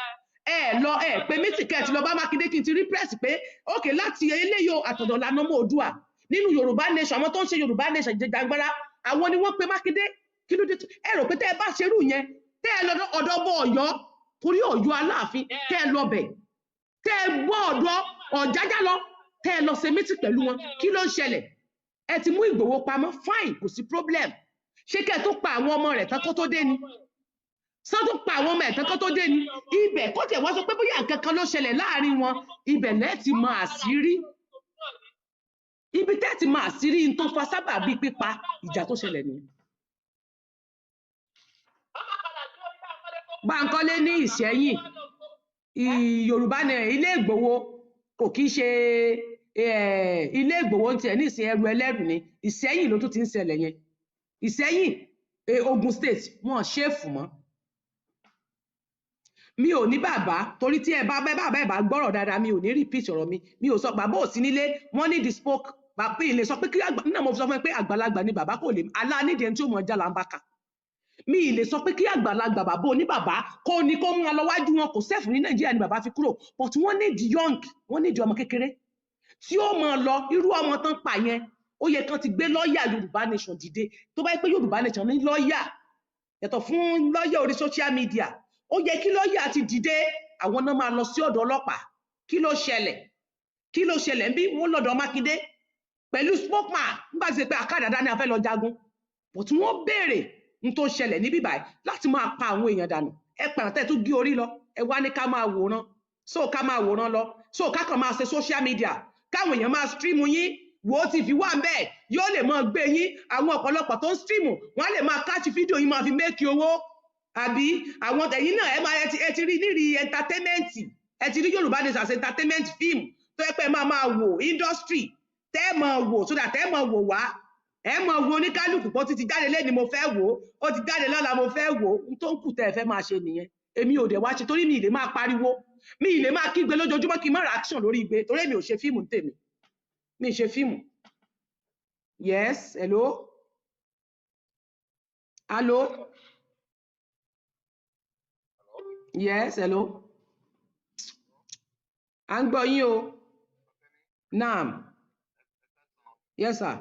ẹ lọ ẹ pé meeting kẹ́ ẹ ti lọ bá Mákindé, kí n ti rí press pé ókè láti eléyìí o, àtọ̀dọ̀ lànà ọmọ Oòduà nínú Yorùbá nation, àwọn tó ń ṣe Yorùbá nation jẹjàngbara, àwọn ni wọ́n pe Mákindé. Kí ló dé ẹ rò pé tẹ́ ẹ bá ṣerú yẹn, tẹ́ ẹ lọ ọ̀dọ̀ ọmọ Ọ̀yọ́, torí Ọ̀yọ́ Aláàfin, tẹ́ ẹ lọ bẹ̀, tẹ́ ẹ gbọ́ ọ̀dọ̀ Ọ̀jájá lọ, tẹ́ ẹ lọ ṣe meeting pẹ̀lú wọn, kí ló ń ṣẹlẹ̀? Ẹ ti mú Ìgbòho pamọ́, fine, kò sí problem. Ṣé kẹ́ ẹ tó pa àwọn ọmọ rẹ̀ tán kó tó dé ni? Sọ tó pa àwọn ọmọ ẹ̀ tán kó tó dé ni? Ibẹ̀ kó tiẹ̀ wá sọ pé bóyá nǹkan kan ló ṣẹlẹ̀ láàrin wọn, ibẹ̀ lẹ́ẹ̀ ti mọ àṣírí, ibi tẹ́ ti mọ àṣírí n tó fa sábà bíi pípa ìjà tó ṣẹlẹ̀ nìyẹn. Báńkọ́lé ní Ìṣẹ́yìn Yorùbá ní ilé Ìgbòho, kò kí ń ṣe ilé Ìgbòho ń tiẹ̀ ní ìsìn, ẹrù ẹlẹ́rù ni. Ìṣẹ́yìn ló tún ti ń ṣẹlẹ̀ yẹn. Ìṣẹ́yìn, Ogun State, wọn ṣéèfù mọ́. Mi ò ní bàbá, torí tí ẹ bá bá bàbá ẹ bá gbọ́rọ̀ dáadáa, mi ò ní repeat ọ̀rọ̀ mi. Mi ò sọ bàbá ò sí nílé. Wọ́n ní the spoke bàbá ilé sọ pé kí àgbà náà. Mo fi sọ fún ẹ pé àgbàlagbà ni bàbá, kò lè alá nídìí ẹni tí ó mọ̀ já làǹbàkà. Mi ì lè sọ pé kí àgbàlagbà bàbá oníbàbá kó ní kó mú wọn lọ wájú wọn. Kò sẹ́fù ní Nàìjíríà ni bàbá fi kúrò, but wọ́n need young, wọ́n need ọmọ kékeré tí ó mọ̀ lọ. Irú ọmọ tán pa yẹn, ó yẹ kán ti gbé lọ́ọ̀yà Yorùbá nation dìde. Tó bá yẹ pé Yorùbá nation ní lọ́ọ̀yà yàtọ̀ fún lọ́ọ̀yà orí social media, ó yẹ kí lọ́ọ̀yà ti dìde. Àwọn náà máa lọ sí ọ̀dọ̀ ọlọ́pàá. Kí ló ṣẹlẹ̀? Kí ló ṣẹlẹ̀? Ń bí wọ́n lọ́dọ̀ Mákindé pẹ̀lú spokesman nígbà tí ṣe pé àkàdàdà ni a fẹ́ lọ jagun, but wọ́n béèrè n tó ṣẹlẹ̀ níbí báyìí láti máa pa àwọn èèyàn dànù. Ẹ pàrọ̀ tẹ́ tún gé orí lọ, ẹ wá ní ká máa wòran, so ká máa wòran lọ, so ká kàn máa ṣe social media, káwọn èèyàn máa stream yín. Wo TV wà ń bẹ́ẹ̀, yóò lè máa gbé yín. Àwọn ọ̀pọ̀lọpọ̀ tó ń stream, wọ́n á lè máa catch fídíò yín, máa fi make owó, àbí àwọn ẹ̀yin náà ẹ máa ẹ ti rí nírì entertainment. Ẹ ti rí Yorùbá Nation as entertainment film tó yẹ pé ẹ máa máa wò, industry tẹ́ ẹ máa wò, so that ẹ máa wò wá, ẹ máa wo oníkálukú pé ó ti jáde lẹ́ni, mo fẹ́ wò ó, ó ti jáde lọ́la, mo fẹ́ wò ó. N tó ń kù tẹ́ ẹ fẹ́ máa ṣe nìyẹn. Èmi ò dẹ̀ wá ṣe, torí mi ì lè máa pariwo, mi ì lè máa kígbe lójoojúmọ́ kí n má ra action lórí igbe, torí èmi ò ṣe fíìmù ní tèmi, mi ì ṣe fíìmù. Yes, hello, hello. Yes, hello, à ń gbọ́ yín o. Naam, yes sir.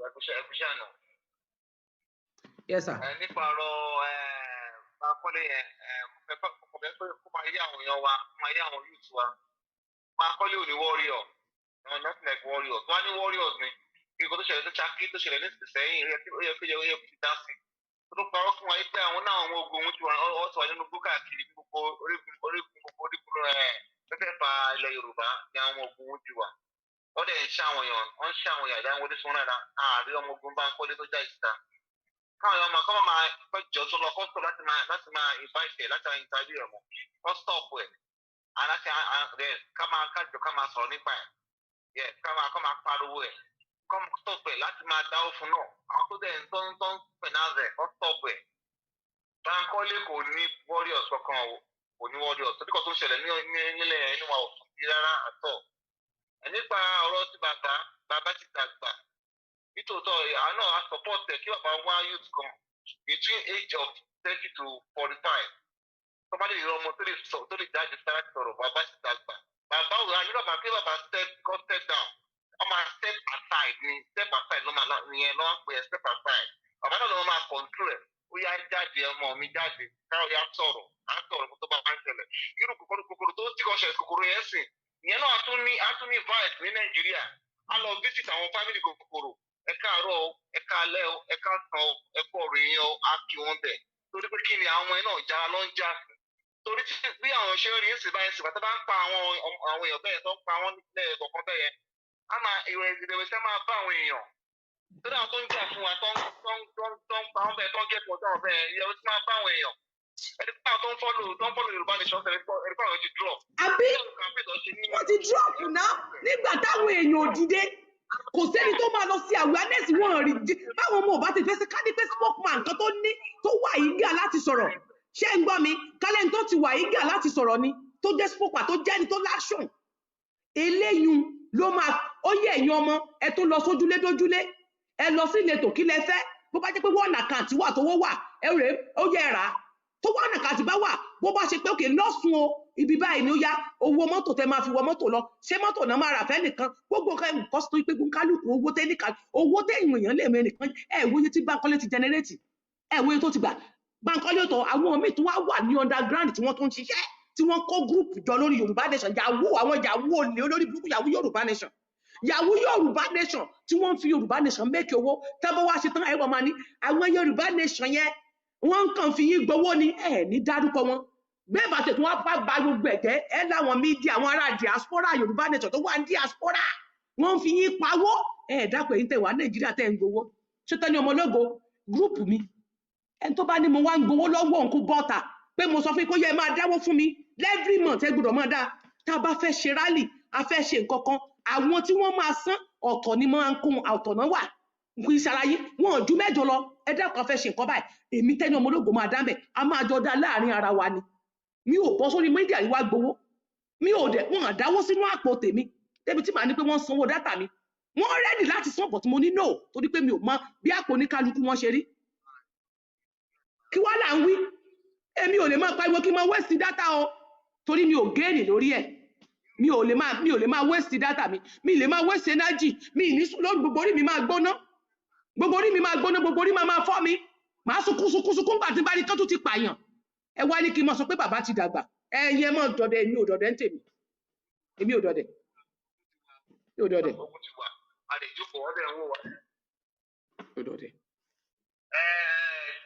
Ẹkúṣẹ́ àná. Yes sir. Nípa ọ̀rọ̀ Bankole yẹn, mo fẹ́ pé kó máa yé àwọn èèyàn wa, kó máa yé àwọn youth wa. Bankole ò ní warrior, no, nothing like warriors. Wọ́n á ní warriors ni kíkọ́ tó ṣẹlẹ̀ tó Ṣakí, tó ṣẹlẹ̀ ní Ìsẹ́yìn, ó yẹ kó ti dá sí. Ó tún parọ́ fún wa pé àwọn náà, àwọn ogun ohun tí wọ́n ti wà nínú gbó káàkiri gbogbo orígun orígun, gbogbo orígun mẹ́fẹ̀ẹ̀fà ilẹ̀ Yorùbá ni àwọn ogun ohun ti wà. Wọ́n dẹ̀ ń ṣe àwọn èèyàn, wọ́n ń ṣe àwọn èèyàn àdáwọn wọlé sún rárá. Ààrẹ ọmọ ogun Bánkọ́lé tó já ìsìta, káwọn èèyàn máa kọ́ máa jọ tó lọ kọ́ stop láti máa invite ẹ̀, láti máa interview ẹ̀ mọ́, kọ́ stop ẹ̀ aláṣẹ ẹ̀, ká máa kájọ, ká máa sọ̀rọ̀ nípa ẹ̀ yẹ, ká máa kọ́ máa pariwo ẹ̀, kọ́ stop ẹ̀ láti máa dáwó fún náà. Àwọn tó dẹ̀ ń tó ń finance ẹ̀, kọ́ stop ẹ̀. Bánkọ́lé kò ní warriors kankan o, kò ní warriors, torí kò tó ń ṣẹlẹ̀ ní nílẹ̀ inú wa ò tún sí rárá àtọ̀. Nípa ọ̀rọ̀ tí bàbá, bàbá ti dàgbà nítòótọ́, àwọn náà á support ẹ̀ kí bàbá wá youth kan between age of 30 to 45. Tó bá lè rí ọmọ tó lè sọ, tó lè jáde sára sọ̀rọ̀, bàbá sì dàgbà. Bàbá òun àní bàbá pé bàbá step kọ́ step down, wọ́n máa step aside ni. Step aside ló máa ìyẹn ló máa pè é, step aside. Bàbá náà ló máa control ẹ̀. Ó yá, jáde, ọmọ mi, jáde, káwọ́ yá sọ̀rọ̀, á sọ̀rọ̀ kó tó bá ń ṣẹlẹ̀. Irú kòkòrò tó tí kò ṣẹlẹ̀, kòkòrò yẹn sìn, ìyẹn náà á tún ní vice ní Nàìjíríà. Á lọ visit àwọn family kòkòrò. Ẹ káàárọ̀ o, ẹ káalẹ́ o, ẹ káàsán o, ẹ kú ọ̀rọ̀ yẹn o. Á kí wọn bẹ̀ torí pé kí ni, àwọn ọmọ yẹn náà jára ló ń já sí, torí tí bí àwọn ṣe ń rí ń sìn báyìí sìn, bàtà bá ń pa àwọn èèyàn bẹ́ẹ̀ tó ń pa wọ́n nílẹ̀ kọ̀ọ̀kan bẹ́ẹ̀ yẹn, á máa ìrẹ̀wẹ̀sì á máa bá àwọn èèyàn, torí àwọn tó ń jà fún wa tó ń pa wọ́n bẹ́ẹ̀, tó ń gé pọ̀ táwọn bẹ́ẹ̀, ìrẹ̀wẹ̀sì máa bá àwọn èèyàn. Ẹni pé àwọn tó ń follow Yorùbá Nation, ẹni pé àwọn ti drop. Àbí wọ́n ti drop náà nígbà táwọn èèyàn ò dìde? Kò sẹ́ni tó máa lọ sí awareness wọn rí. Báwọn ọmọ ò bá ti fẹ́ sí, ká ní pé spokesman kan tó ní tó wà eager láti sọ̀rọ̀. Ṣé ń gbọ́ mi? Kálẹ́ni tó ti wà eager láti sọ̀rọ̀ ni, tó jẹ́ spokesman, tó jẹ́ni tó l'action, eléyun ló máa ó yẹ. Ẹ̀yin ọmọ ẹ tó lọ sójúlé dójúlé, ẹ lọ sí ìletò, kí lẹ fẹ́? Bó bá jẹ́ pé one account wà, tówó wà, ẹ rè é, ó yẹ ẹ rà á. Tó one account bá wà, bó bá ṣe pé òkè lọ́sùn o, ibi báyìí ni ó yá, owó mọ́tò tẹ máa fi wọ mọ́tò lọ, ṣé mọ́tò náà máa rà fẹ́ nìkan, gbogbo nǹkan nǹkan tó pé kálukú owó tẹ́nìkan, owó tẹ̀yìn èèyàn lè mọ ẹnìkan. Ẹ wòye tí Bánkọ́lé ti generate, ẹ wòye tó ti gbà. Bánkọ́lé tó àwọn míì tó wá wà ní underground tí wọ́n tó ń ṣiṣẹ́, tí wọ́n kó group jọ lórí Yorùbá Nation, yahoo, àwọn yahoo olè, olórí burúkú, yahoo Yorùbá Nation, yahoo Yorùbá Nation, tí wọ́n ń fi Yorùbá Nation make owó. Tábọ́ wá ṣe tán, ẹ̀rọ máa ní àwọn Yorùbá Nation yẹn, wọ́n ń kàn fi yín gbowó ni. Ẹ̀ ní dárúkọ wọn bẹ́ẹ̀ bá tètè wọ́n bá ba gbogbo ẹ̀jẹ̀ ẹ láwọn media, àwọn ará diaspora, Yorùbá Nation tó wà ní diaspora, wọ́n ń fi yín pawó. Ẹ̀ dápẹ́ yín tẹ̀ wá Nàìjíríà tẹ̀ ń gbowó. Ṣé tẹ́ ní ọmọ ológo group mi, ẹni tó bá ní mo wá ń gbowó lọ́wọ́ òǹkú bọ́ta pé mo sọ fún yín kó yẹ ẹ máa dáwó fún mi every month, ẹ gbọ́dọ̀ máa dá. Tá a bá fẹ́ ṣe rally, a fẹ́ ṣe nǹkan kan, àwọn tí wọ́n máa san ọ̀tọ̀ ni, máa ń kún ọ̀tọ̀ náà wà kì í ṣàlàyé wọn ò ju 8 lọ. Ẹ dákun, a fẹ́ ṣe nǹkan báyìí, èmi tẹ́ni ọmọ ológo máa dáńbẹ̀, a máa jọ dá láàrin ara wa ni. Mi ò bọ́ sórí media yìí wá gbowó, mi ò dẹ̀ wọn à dáwó sínú àpò tèmi débi tí màá ní pé wọ́n sanwó data mi. Wọ́n ready láti san, but mo ní no, torí pé mi ò mọ bí àpò oníkálukú wọn ṣe rí. Kí wá là ń wí? Èmi ò lè máa pariwo kí n máa waste data o, torí mi ò gain lórí ẹ̀. Mi ò lè máa waste data mi, mi lè máa waste energy mi ní lórí. Gbogbo orí mi máa gbóná, gbogbo orí mi máa gbóná, gbogbo orí máa máa fọ́ mi, màá sunkún sunkún sunkún gbà tí bá ní kán tún ti pààyàn. Ẹ wá ní kí n máa sọ pé bàbá ti dàgbà, ẹ̀yin ẹ máa dọdẹ. Èmi ò dọdẹ ń tèmi, èmi ò dọdẹ, mi ò dọdẹ. Ogun ti wà, a lè jókòó, wọ́n dẹ̀ ń wò wá. Mi ò dọdẹ.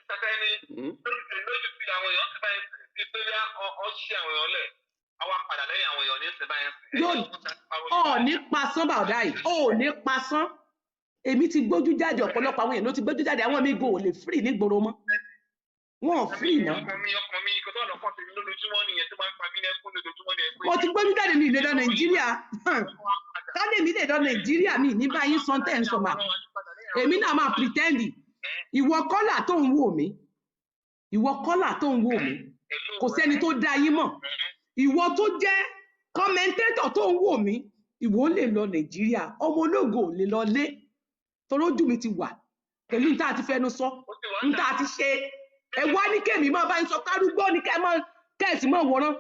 Tẹ́tẹ́ ní lójú tí àwọn èèyàn ti báyìí sí pé bí ọ ṣí àwọn èèyàn lẹ̀, àwa padà lẹ́yìn àwọn èèyàn ní ìsìn báyìí. Yóò ọ̀ ní pasán bàdá yìí, ò ní pasán. Èmi ti gbójú jáde, ọ̀pọ̀lọpọ̀ àwọn èèyàn ló ti gbójú jáde. Àwọn mi go ò lè free nígboro mọ́, wọn ò free ná. Ọkàn mi kò tó ọ̀nà kan tèmi lójoojúmọ́ nìyẹn tó máa ń pa mí lẹ́kún lójoojúmọ́ nìyẹn pé. Mo ti gbójú jáde ní ìlera Nàìjíríà kálẹ̀ mi lè lọ Nàìjíríà, mi ní báyìí sọ tẹ́ ń sọ mà. Èmi náà máa pretend. Ìwọ kọ́là tó ń wò mí, ìwọ kọ́là tó ń wò mí, kò sẹ́ni tó dá yín mọ̀. Ìwọ tó jẹ́ commentator tó ń wò mí, ìwọ lè lọ Nàìjíríà, ọmọ ológo ò lè lọ lé, torójú mi ti wà pẹ̀lú níta àti fẹnu sọ níta àti ṣe. Ẹ wá ní kémi máa bá ń sọ kárúgbó ní kẹ́ máa kẹ́ẹ̀sì máa wòran.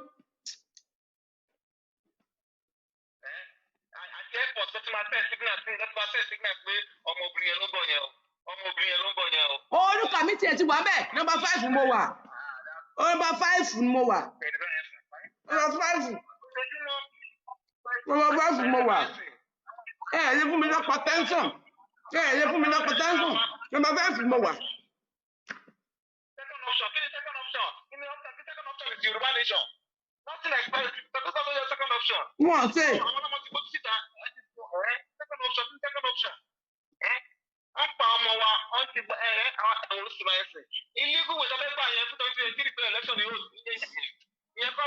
Àti airport tó ti máa tẹ̀ signal sí, tó ti máa tẹ̀ signal pé ọmọbìnrin yẹn ló ń bọ̀ yẹn o, ọmọbìnrin yẹn ló ń bọ̀ yẹn o. Orúkọ mi tiẹ̀ ti wà bẹ́ẹ̀, number 5 mo wà, number 5 mo wà, number 5, number 5 mo wà. Ẹ ẹ lè fún mi lọ́pọ̀ tẹ́ńsọ̀n, ẹ ẹ lè fún mi lọ́pọ̀ tẹ́ńsọ̀n, number 5 mo wà. Second option, kí ni second option? Kí ni option? Kí second option is Yorùbá Nation. Nothing like that. Second option. Wọ́n ṣe. Àwọn ọmọ ti gbójú síta ẹ. Second option, kí ni second option? Ẹ wọ́n pa ọmọ wa, wọ́n ti gba ẹ àwọn ẹ̀wọ̀n oṣù máa ń sìn. Illegal way sábẹ́ gbà yẹn fún 2023 pé election ni yóò ìyẹn kọ́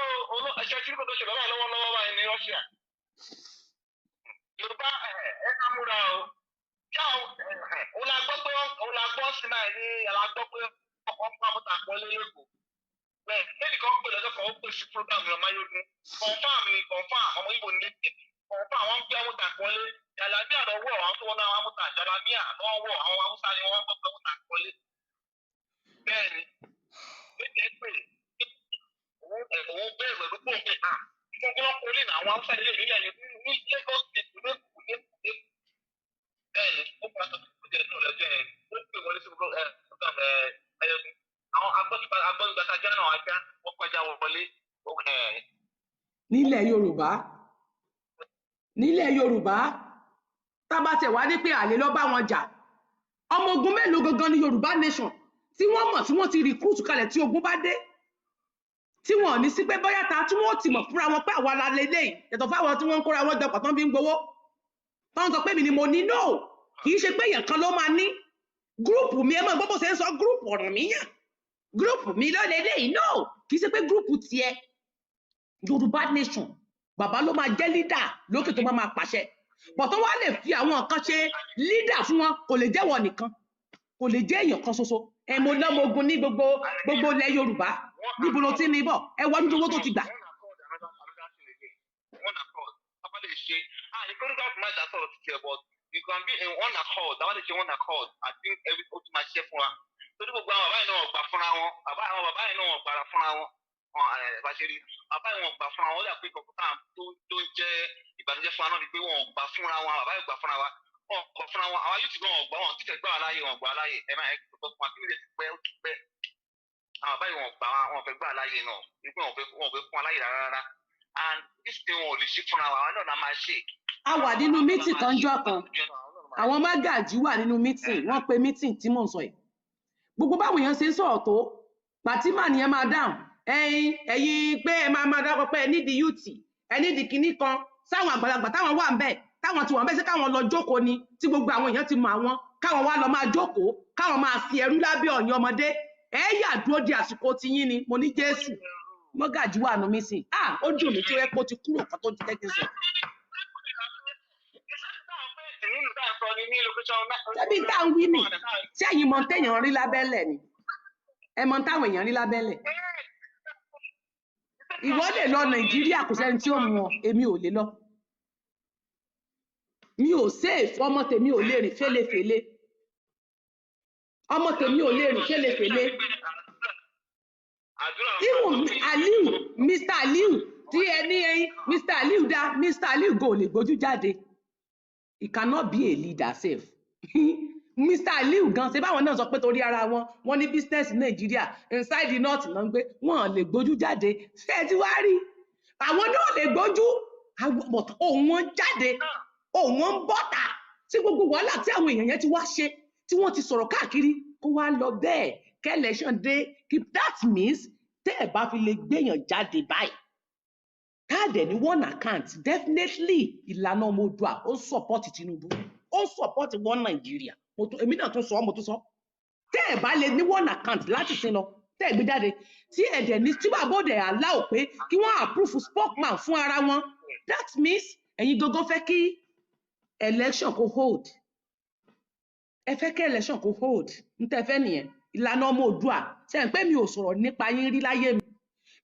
ẹ̀ṣẹ̀ tí kò tó ṣe lọ́wọ́ lọ́wọ́lọ́wọ́ báyìí ní Russia. Yorùbá, ẹ ká múra o. Òun la gbọ́ pé òun la gbọ́ sí náà ní la gbọ́ pé wọ́n pa mọ́tà pọ́nlé lẹ́kọ̀ọ́. Bẹ́ẹ̀ lẹ́nì kan pè lọ́jọ́ kan, ó pè sí program rẹ̀ Máyégún. Confirm ni, confirm, ọmọ Ìgbò ní confirm, wọ́n ń gbé mọ́tà pọ́nlé. Jàlámíà lọ́wọ́ àwọn tó wọ́n náà mọ́tà jàlámíà lọ́wọ́ àwọn Haúsá ni wọ́n gbọ́ pé mọ́tà pọ́nlé. Bẹ́ẹ̀ ni. Òun bẹ̀rù ẹ̀rú pọ̀ pé à gbogbo wọn kò lè nà àwọn Haúsá ilé ìlú yẹn ní Lagos State lẹ́kọ̀ọ́ lẹ́kọ̀ọ́. Bẹ́ẹ̀ ni ó pa tó jẹ náà lọ́jọ́ yẹn, ó pè wọlé sí gbogbo ẹ̀ ẹ̀ ẹ̀yọ̀gùn àwọn agbọ́nigbàtajà náà ajá wọ́n kọjá wọlé ẹ̀. Nílẹ̀ Yorùbá, nílẹ̀ Yorùbá, tá bá tẹ̀ wá ní pé àlè lọ bá wọn jà, ọmọ ogun mélòó gangan ní Yorùbá nation tí wọ́n mọ̀ tí wọ́n ti recruit kalẹ̀ tí ogun bá dé, tí wọn ò ní sí pé bóyá ta tí wọ́n ó ti mọ̀ fúnra wọn pé àwa la leléyìí, yàtọ̀ fáwọn tí wọ́n ń kóra wọn jọ pọ̀ tán fi ń gbowó, tán sọ pé mi ni mo ní? No, kì í ṣe pé èèyàn kan ló máa ní group mi. Ẹ mọ̀ gbọ́ bó ṣe ń sọ group Ọ̀rànmíyàn, group mi ló leléyìí. No, kì í ṣe pé group tiẹ̀. Yorùbá nation, bàbá ló máa jẹ́ leader lókè tó máa máa pàṣẹ bọ̀tán, wá lè fi àwọn kan ṣe leader fún wọn. Kò lè jẹ́wọ́ nìkan, kò lè jẹ́ èèyàn kan ṣoṣo. Ẹ mo lọ́mọ ogun ní gbogbo gbogbo ilẹ̀ Yorùbá, níbo ló ti ní bọ̀? Ẹ wọ́n dúró owó tó ti gbà. One accord, another thing again, one accord tábà lè ṣe, ah, ní kóníkà fún máa dá sọ̀rọ̀ títí ẹ̀, but you can be in one accord. Tábà lè ṣe one accord, I think every ó tún máa ṣiṣẹ́ fún wa, torí gbogbo àwọn bàbá yìí náà wọ́n gbà fúnra wọn. Bàbá, àwọn bàbá yìí náà wọ́n gbàrà fúnra wọn. Wọn ẹ bá ṣe rí bàbá yìí, wọ́n gbà fúnra wọn. Ó dà pé kọ̀ọ̀kan tó tó ń jẹ́ ìbànújẹ́ fún wa náà ni pé wọ́n gbà fúnra wọn. Bàbá yìí gbà fúnra wa, wọn gbà fúnra wọn. Àwa yóò ti gbọ́, wọn gbà, wọn títẹ̀ gbà wá láàyè, wọn gbà wá láàyè. Ẹ máa ẹ gbọ́ fún wa kí ló ti pẹ́, ó ti pẹ́. Àwọn bàbá yìí, wọn gbà, wọn fẹ́ gbà wá láàyè náà wípé wọn fẹ́ fún wa láàyè rárá rárá. And this thing, wọn ò lè ṣe fúnra wa, àwọn náà la máa ṣe. A wà nínú meeting kan jọ́ kan, àwọn mágàjí wà nínú meeting, wọ́n pe meeting tí mò ń sọ yìí. Gbogbo báwọn èèyàn ṣe ń sọ̀rọ̀ tó pàtímà nìyẹn máa dáhùn. Ẹ̀yin, ẹ̀yin pé ẹ máa máa dákọ pé ẹ nídìí youth, ẹ nídìí kinní kan sáwọn àgbàlagbà táwọn wà ń bẹ̀, táwọn ti wà ń bẹ̀, sí káwọn lọ jókòó ni, tí gbogbo àwọn èèyàn ti mọ àwọn, káwọn wá lọ máa jókòó, káwọn máa fi ẹrú lábẹ́ ọ̀yàn ọmọdé. Ẹ yà dúró di àsìkò tiyín ni. Mo ní Jésù, mọ́gàjí wà nù mí sìn. Ah, ó dùn mí tí ó yẹ kó ti kúrò kan tó ti tẹ́kí sọ. Ṣebí tá à ń wí nì tí ẹ̀yin mọ téèyàn rí lábẹ́lẹ̀ ni, ẹ mọ táwọn èèyàn rí lábẹ́lẹ̀. Ìwọ lè lọ Nàìjíríà, kò sẹ́ni tí ó mú ọ. Èmi ò lè lọ, mi ò safe. Ọmọ tèmi ò lè rìn félefèle, ọmọ tèmi ò lè rìn félefèle. Even Aliu, Mr Aliu tí ẹ ní ẹyin, Mr Aliu dá, Mr Aliu go lè gbójú jáde. He cannot be a leader sef. Mr Aliu gan ṣe báwọn náà sọ pé torí ara wọn, wọn ní business Nàìjíríà, inside the north náà ń gbé, wọn lè gbójú jáde. Ṣé ẹ ti wá rí, àwọn náà lè gbójú but òun wọn jáde, òun wọn ń bọ́ta tí gbogbo wàhálà tí àwọn èèyàn yẹn ti wá ṣe, tí wọ́n ti sọ̀rọ̀ káàkiri, kó wá lọ bẹ́ẹ̀ kí election dé. That means tẹ́ ẹ̀ bá fi lè gbéyàn jáde báyìí, tá a dẹ̀ ní one account, definitely ìlànà ọmọ Oòduà ó support Tinubu, ó support one Nigeria. Mo tún, èmi náà tún sọ, mo tún sọ, tẹ́ ẹ̀ bá lè ní one account láti sin lọ, tẹ́ ẹ̀ gbé jáde, tí ẹ̀ dẹ̀ ní tí bàbá òde allow pé kí wọ́n approve spokesman fún ara wọn, that means ẹ̀yin gangan fẹ́ kí election kó hold. Ẹ fẹ́ kí election kó hold, n tẹ́ fẹ́ nìyẹn. Ìlànà ọmọ Oòduà ṣe ń pé mi ò sọ̀rọ̀ nípa yín rí láyé mi,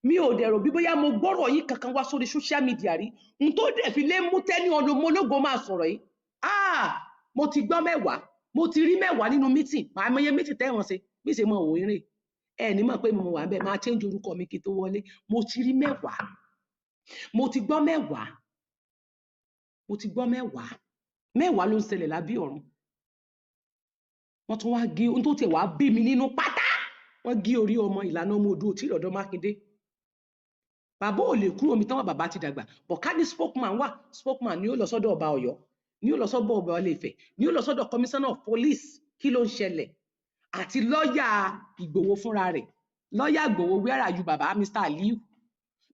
mi ò dẹ̀ rò bí bóyá mo gbọ́rọ̀ yín kankan wá sórí social media rí. N tó dẹ̀ fi lé mú tẹ́ni ọlọmọ ológo máa sọ̀rọ̀ yìí, ah, mo ti gbọ́ 10, mo ti rí 10 nínú meeting. Màá mọye meeting tẹ́wọ̀n ṣe bí ṣe mọ òwò eré ẹ ní mọ̀ pé mo wà bẹ́ẹ̀, máa change orúkọ mi kí n tó wọlé. Mo ti rí 10, mo ti gbọ́ 10, mo ti gbọ́ 10. 10 ló ń ṣẹlẹ̀ lábẹ́ ọ̀run. Wọ́n tún wá gé ohun tó tiẹ̀ wá bí mi nínú pátá, wọ́n gé orí ọmọ ìlànà ọmọ Oòduà tí ìrọ̀dọ̀ Mákindé. Bàbá ò lè kúrò omi tán, bàbá ti dàgbà bọ̀. Ká ní spokesman wà, spokesman ni ó lọ sọ́dọ̀ ọba Ọ̀yọ́, ni ó lọ sọ́dọ̀ ọba Ilé-Ifẹ̀, ni ó lọ sọ́dọ̀ commissioner of police, kí ló ń ṣẹlẹ̀, àti lọ́ọ̀yà Ìgbòho fúnra rẹ̀. Lọ́ọ̀yà Ìgbòho, where are you, bàbá? Mr Aliu,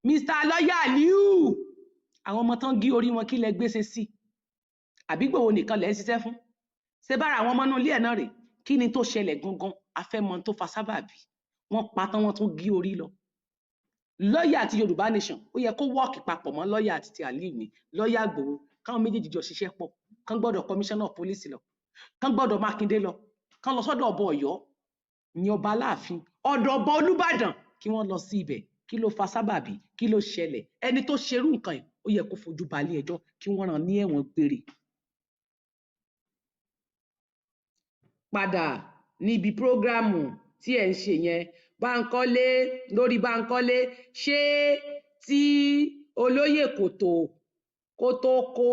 Mr lọ́ọ̀yà Aliu, àwọn ọmọ tán gé orí wọn, kí lẹ gbéṣe sí? Àbí Ìgbòho nìkan lẹ ń ṣiṣẹ́ fún? Ṣé bára àwọn ọmọ inú ilé ẹ̀ náà rè? Kí ni tó ṣẹlẹ̀ gangan? Afẹ́mọ tó fa sábàbí. Wọ́n pa tán, wọ́n tún gé orí lọ. Lọ́ọ̀yà àti Yorùbá nation, ó yẹ kó work papọ̀ mọ́ lọ́ọ̀yà àti ti Aliu ní lọ́ọ̀yà Ìgbòho, káwọn méjèèjì jọ ṣiṣẹ́ pọ̀, kán gbọ́dọ̀ commissioner of police lọ, kán gbọ́dọ̀ Mákindé lọ, kán lọ sọ́dọ̀ ọba Ọ̀yọ́ ní ọba Aláàfin, ọ̀dọ̀ ọba Olúbàdàn, kí wọ́n lọ sí ibẹ̀. Kí ló fa sábàbí? Kí ló ṣẹlẹ̀? Ẹni tó ṣerú nǹkan yìí, ó yẹ kó fojú balẹ̀ ẹjọ́, kí wọ́n rán ní ẹ̀wọ̀n gbére. Padà níbi program tí ẹ̀ ń ṣe yẹn. Báńkọ́lé lórí Báńkọ́lé, ṣé tí olóyè kòtò kó tó kó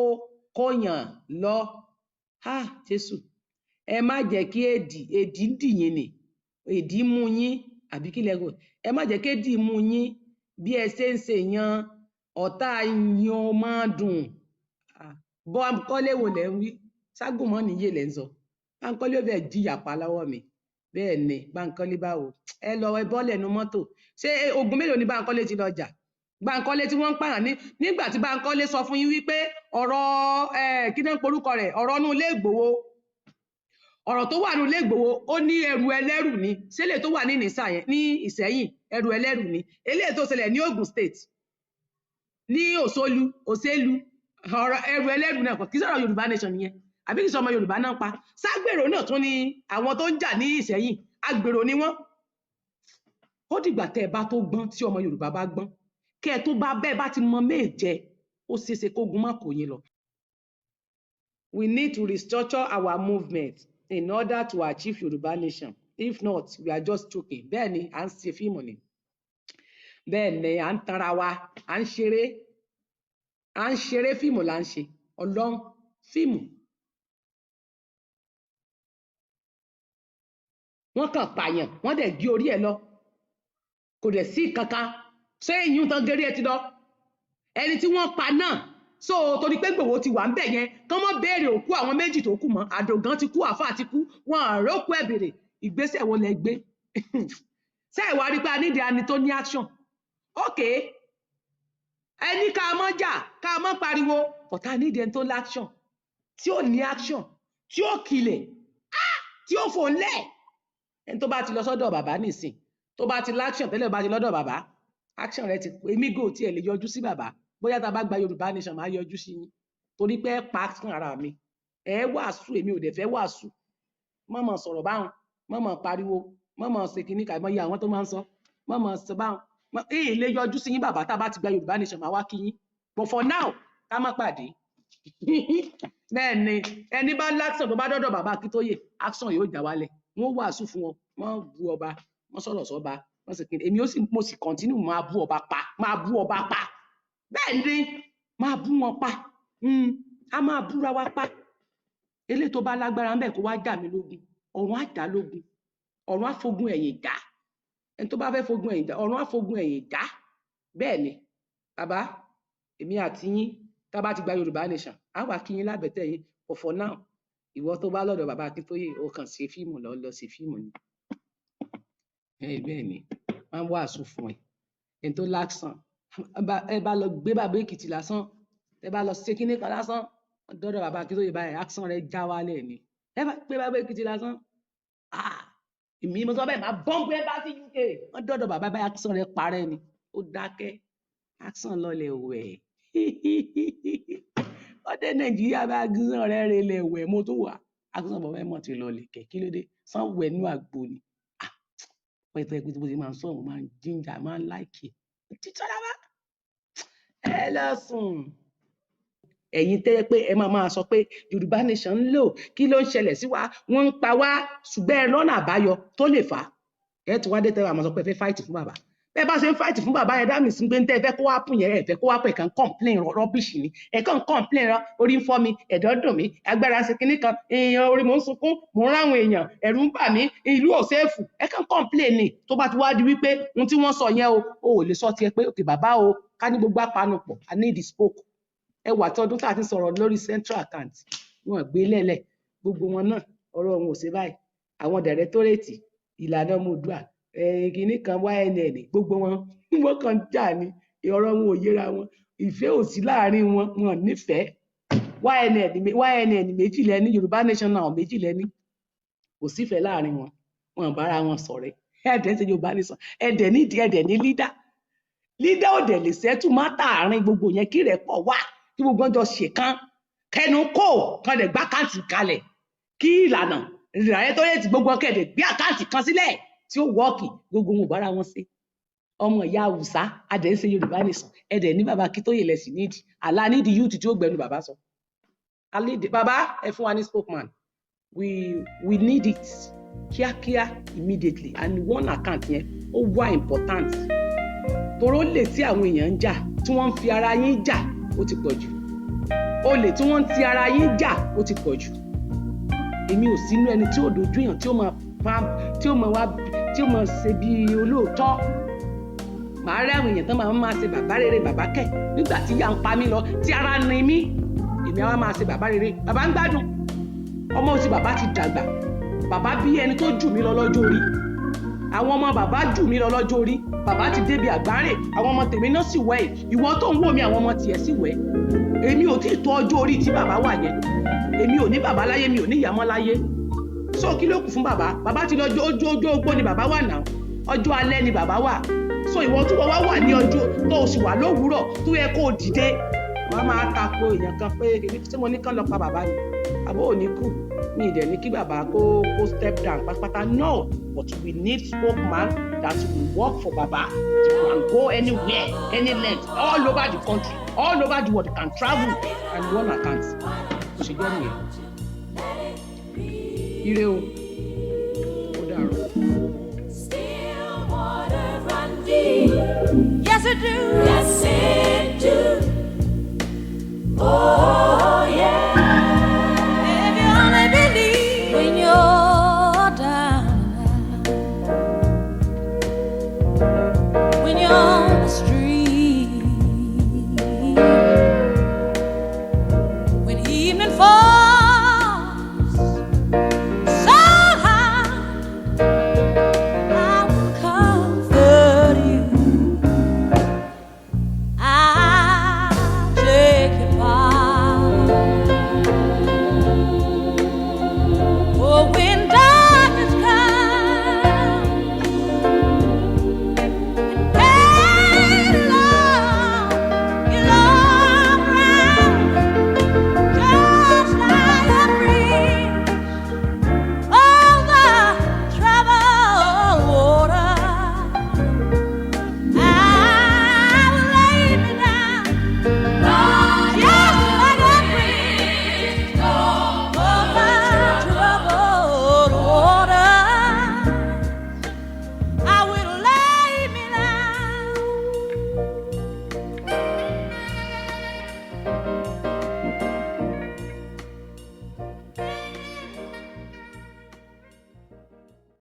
kóyàn lọ? Ah, Jésù, ẹ má jẹ́ kí èdì èdì dì yín nì, èdì mú yín, àbí kí lẹ rò? Ẹ má jẹ́ kí èdì mú yín bí ẹ ṣe ń ṣe yan ọ̀tá yín ó máa dùn. Ah, Báńkọ́lé wo lẹ ń wí? Ságùnmọ́ níyè lẹ ń sọ. Báńkọ́lé ò fẹ́ jìyà pa lọ́wọ́ mi. Bẹ́ẹ̀ ni, Báńkọ́lé báwo? Ẹ lọ, ẹ bọ́lẹ̀ nu mọ́tò. Ṣé ogun mélòó ni Báńkọ́lé ti lọ jà? Báńkọ́lé tí wọ́n ń pààyàn ní nígbà tí Báńkọ́lé sọ fún yín wípé ọ̀rọ̀ kí náà ń porúkọ rẹ̀, ọ̀rọ̀ inú ilé Ìgbòho, ọ̀rọ̀ tó wà nínú ilé Ìgbòho, ó ní ẹrù ẹlẹ́rù ni. Ṣẹlẹ̀ tó wà ní Ìnìsà yẹn ní Ìsẹ́yìn, ẹrù ẹlẹ́rù ni. Eléyìí tó ṣẹlẹ̀ ní Ogun State, ní Òṣòlù, Òṣèlú, ọ̀rọ̀ ẹrù ẹlẹ́rù náà kò kí sọ̀rọ̀ Yorùbá nation nìyẹn, àbí kì í sọ ọmọ Yorùbá náà pa. Ságbèrò náà tún ni àwọn tó ń jà ní Ìsẹ́yìn, agbèrò ni wọ́n. Ó dìgbà tẹ́ ẹ bá tó gbọ́n, tí ọmọ Yorùbá bá gbọ́n, kẹ́ ẹ tó bá bẹ́ẹ̀ bá ti mọ méje, ó ṣeéṣe kógun má kò yín lọ. We need to restructure our movement in order to achieve Yorùbá nation. If not, we are just joking. Bẹ́ẹ̀ ni, à ń ṣe fíìmù ni. Bẹ́ẹ̀ ni, à ń tanra wa, à ń ṣeré, à ń ṣeré, fíìmù là ń ṣe. Ọlọ́run, fíìmù. Wọ́n kàn pààyàn, wọ́n dẹ̀ gé orí ẹ̀ lọ. Kò dẹ̀ sí kankan. Ṣé ìyún tán gérí ẹ ti lọ? Ẹni tí wọ́n pa náà, so torí pé Ìgbòho ti wà ń bẹ̀ yẹn, kán mọ́ béèrè òkú àwọn méjì tó kù mọ́. Àdògán ti kú, àáfàá ti kú, wọn àrókù ẹ̀ béèrè. Ìgbésẹ̀ wo lẹ gbé? Ṣé ìwà rí pé a nídìí ani tó ní action? Okay, ẹni ká mọ́ jà, ká mọ́ pariwo, but a nídìí ẹni tó l'action, tí ó ní action, tí ó kilẹ̀, tí ó fò ńlẹ̀. Ẹni tó bá ti lọ sọ́dọ̀ bàbá nìsín, tó bá ti l'action tẹ́lẹ̀, bá ti lọ́dọ̀ bàbá, action rẹ ti, èmi gò tiẹ̀ lè yọjú sí bàbá. Bóyá tá a bá gba Yorùbá nation, máa yọjú sí yín, torí pé ẹ pa action ara mi, ẹ wàásù, èmi ò dẹ̀ fẹ́ wàásù. Má mọ̀ sọ̀rọ̀ báwọn, má mọ̀ pariwo, má mọ̀ ṣe kinní kàìmọ́ iye àwọn tó máa ń sọ, má mọ̀ sọ báwọn. Èyí lè yọjú sí yín bàbá, tá a bá ti gba Yorùbá nation, máa wá kí yín, but for now, ká má pàdé. Bẹ́ẹ̀ ni, ẹni bá l'action tó bá dọ́dọ̀ bàbá Akíntóyè, action yóò já wálẹ̀. Wọ́n wàásù fún wọn, wọ́n bu ọba, wọ́n sọ̀rọ̀ sọ́ba, wọ́n sì kíni. Èmi ó sì, mo sì continue máa bú ọba pa, máa bú ọba pa. Bẹ́ẹ̀ ni, máa bú wọn pa. A máa búra wa pa. Eléyìí tó bá lágbára ńbẹ̀ kó wá jà mí lógun, ọ̀run á jà lógun, ọ̀run á fogun ẹ̀yìn jà. Ẹni tó bá fẹ́ fogun ẹ̀yìn jà, ọ̀run á fogun ẹ̀yìn jà. Bẹ́ẹ̀ ni, bàbá, èmi àti yín, tá a bá ti gba Yorùbá nation, á wà kí yín lábẹ́tẹ̀ yín. But for now, ìwọ tó bá lọ́dọ̀ bàbá Akíntóyè, ó kàn ṣe fíìmù lọ, lọ ṣe fíìmù ni. Bẹ́ẹ̀ ni, wọ́n wàásù fún ẹ. Ẹni tó l'action, ẹ bá lọ gbé bàbá Èkìtì lásán, ẹ bá lọ ṣe kíní kan lásán, dọ́dọ̀ bàbá Akíntóyè báyìí, action rẹ já wálẹ̀ ni. Ẹ bá gbé bàbá Èkìtì lásán, ah, èmi mo sọ bẹ́ẹ̀, máa bọ́ǹbù ẹ́mbásí UK. Wọ́n dọ́dọ̀ bàbá báyìí, action rẹ parẹ́ ni. Ó dákẹ́, action lọlẹ̀ wẹ̀. Ọdẹ Nàìjíríà bá action rẹ relẹ̀ wẹ̀, mo tún wà. Action bàbá ẹ̀ mọ̀ ti lọlẹ̀ kẹ̀, kí ló dé? Sàn wẹ̀ nú àgbo ni. Ah, pẹ̀tẹ́ pé bó ṣe máa ń sọ̀rọ̀, máa ń jíjà, máa ń láìkì. Títọ́ lábá. Ẹ lọ sùn. Ẹ̀yin tẹ́ pé ẹ máa máa sọ pé Yorùbá nation ń lò, kí ló ń ṣẹlẹ̀ sí wa, wọ́n ń pa wá, ṣùgbọ́n ẹ lọ́nà àbáyọ tó lè fà á. Ẹ tún wá dé tẹ́wọ́ àmọ́ sọ pé ẹ fẹ́ fight fún bàbá. Bẹ́ẹ̀ bá ṣe ń fight fún bàbá yẹn, dá mi sí pé ń tẹ́ ẹ fẹ́ kó wá pùn yẹn, ẹ fẹ́ kó wá pẹ̀, kàn complain rubbish ni. Ẹ kàn complain rọ, orí ń fọ́ mi, ẹ̀dọ̀ dùn mí, agbára ṣe kinní kan, èèyàn orí mò ń sunkún, mò ń ráwọn èèyàn, ẹ̀rù ń bà mí, ìlú ò safe. Ẹ kàn complain ni. Tó bá ti wá di wípé ohun tí wọ́n sọ yẹn o, o ò lè sọ tiẹ̀ pé òkè bàbá o, ká ní gbogbo àpanupọ̀, I need the spoke. Ẹ wà tí ọdún tá a ti sọ̀rọ̀ lórí central account, wọn gbé lẹ́lẹ̀, gbogbo wọn náà ọ̀rọ̀ wọn ò ṣe báyìí. Àwọn directorate, ìlànà ọmọ Oòduà, kìíní kan YNN, gbogbo wọn wọn kàn ń jà ní, ọ̀rọ̀ wọn ò yéra wọn, ìfẹ́ ò sí láàrin wọn, wọn nífẹ̀ẹ́. YNN, YNN méjì lẹ́ní, Yorùbá nation now méjì lẹ́ní, kò sífẹ̀ẹ́ láàrin wọn, wọn bára wọn ṣọ̀rẹ́. Ẹ̀dẹ̀ ń ṣe Yorùbá nation, ẹ̀dẹ̀ nídìí, ẹ̀dẹ̀ ní leader. Leader ò dẹ̀ lè settle matter àárín gbogbo yẹn, kí rẹ̀ pọ̀ wá, kí gbogbo wọn jọ ṣèkan kẹnu kó kan lè gbá account kalẹ̀, kí ìlànà directorate gbogbo kẹ̀dẹ̀ gbé account kan sílẹ̀ tí ó wọ́ọ̀kì, gbogbo wọn ò bára wọn ṣe. Ọmọ ìyá Haúsá adẹ̀ ń ṣe Yorùbá nation, ẹ̀dẹ̀ ní bàbá Akíntóyè lẹ̀sìn nídìí àlá nídìí youth tí ó gbẹnu bàbá sọ. Bàbá, ẹ fún wa ní spokesman, we need it. Kíákíá, immediately. And one account yẹn, ó wà important, torí olè tí àwọn èèyàn ń jà, tí wọ́n ń fi ara yín jà, ó ti pọ̀ jù. Olè tí wọ́n ń ti ara yín jà, ó ti pọ̀ jù. Èmi ò sínú ẹni tí ó dojú èèyàn, tí ó máa pa, tí ó máa wá, tí ó máa ṣe bí olóòótọ́. Màá rí àwọn èèyàn tán máa máa ṣe bàbá rere, bàbá kẹ̀, nígbà tí ìyà ń pa mí lọ, tí ara ni mí, èmi àwa máa ṣe bàbá rere. Bàbá ń gbádùn ọmọ tí bàbá ti dàgbà. Bàbá bí ẹni tó jù mí lọ lọ́jọ́ orí. Àwọn ọmọ bàbá jù mí lọ lọ́jọ́ orí. Bàbá ti débi àgbáre, àwọn ọmọ tèmi náà sì wẹ̀. Ìwọ tó ń wò mí, àwọn ọmọ tiẹ̀ sì wẹ̀. Èmi ò tí ì tó ọjọ́ orí tí bàbá wà yẹn. Èmi ò ní bàbá láyé, mi ò ní ìyá mọ́ láyé. So kí ló kù fún bàbá? Bàbá ti lọ. Ọjọ́ ogbó ni bàbá wà náà, ọjọ́ alẹ́ ni bàbá wà. So ìwọ tí wọ́n wá wà ní ọjọ́ tó o sì wà lówùúrọ̀ tó yẹ kó o dìde, wọ́n á máa tako èèyàn kan pé tí mo ní kán lọ pa bàbá ni. Àbó ò ní kú mi ì dẹ̀ ní kí bàbá kó step down pátápátá. No, but we need spokesman that will work for baba, can go anywhere, any length, all over the country, all over the world, can travel, and one account. Kò ṣe jẹ́ nìyẹn. Ire o, ó dàárọ̀. Still waters run deep. Yes, it do. Yes, it do. Oh, yeah. If you only believe when you're down and out, when you're on the street.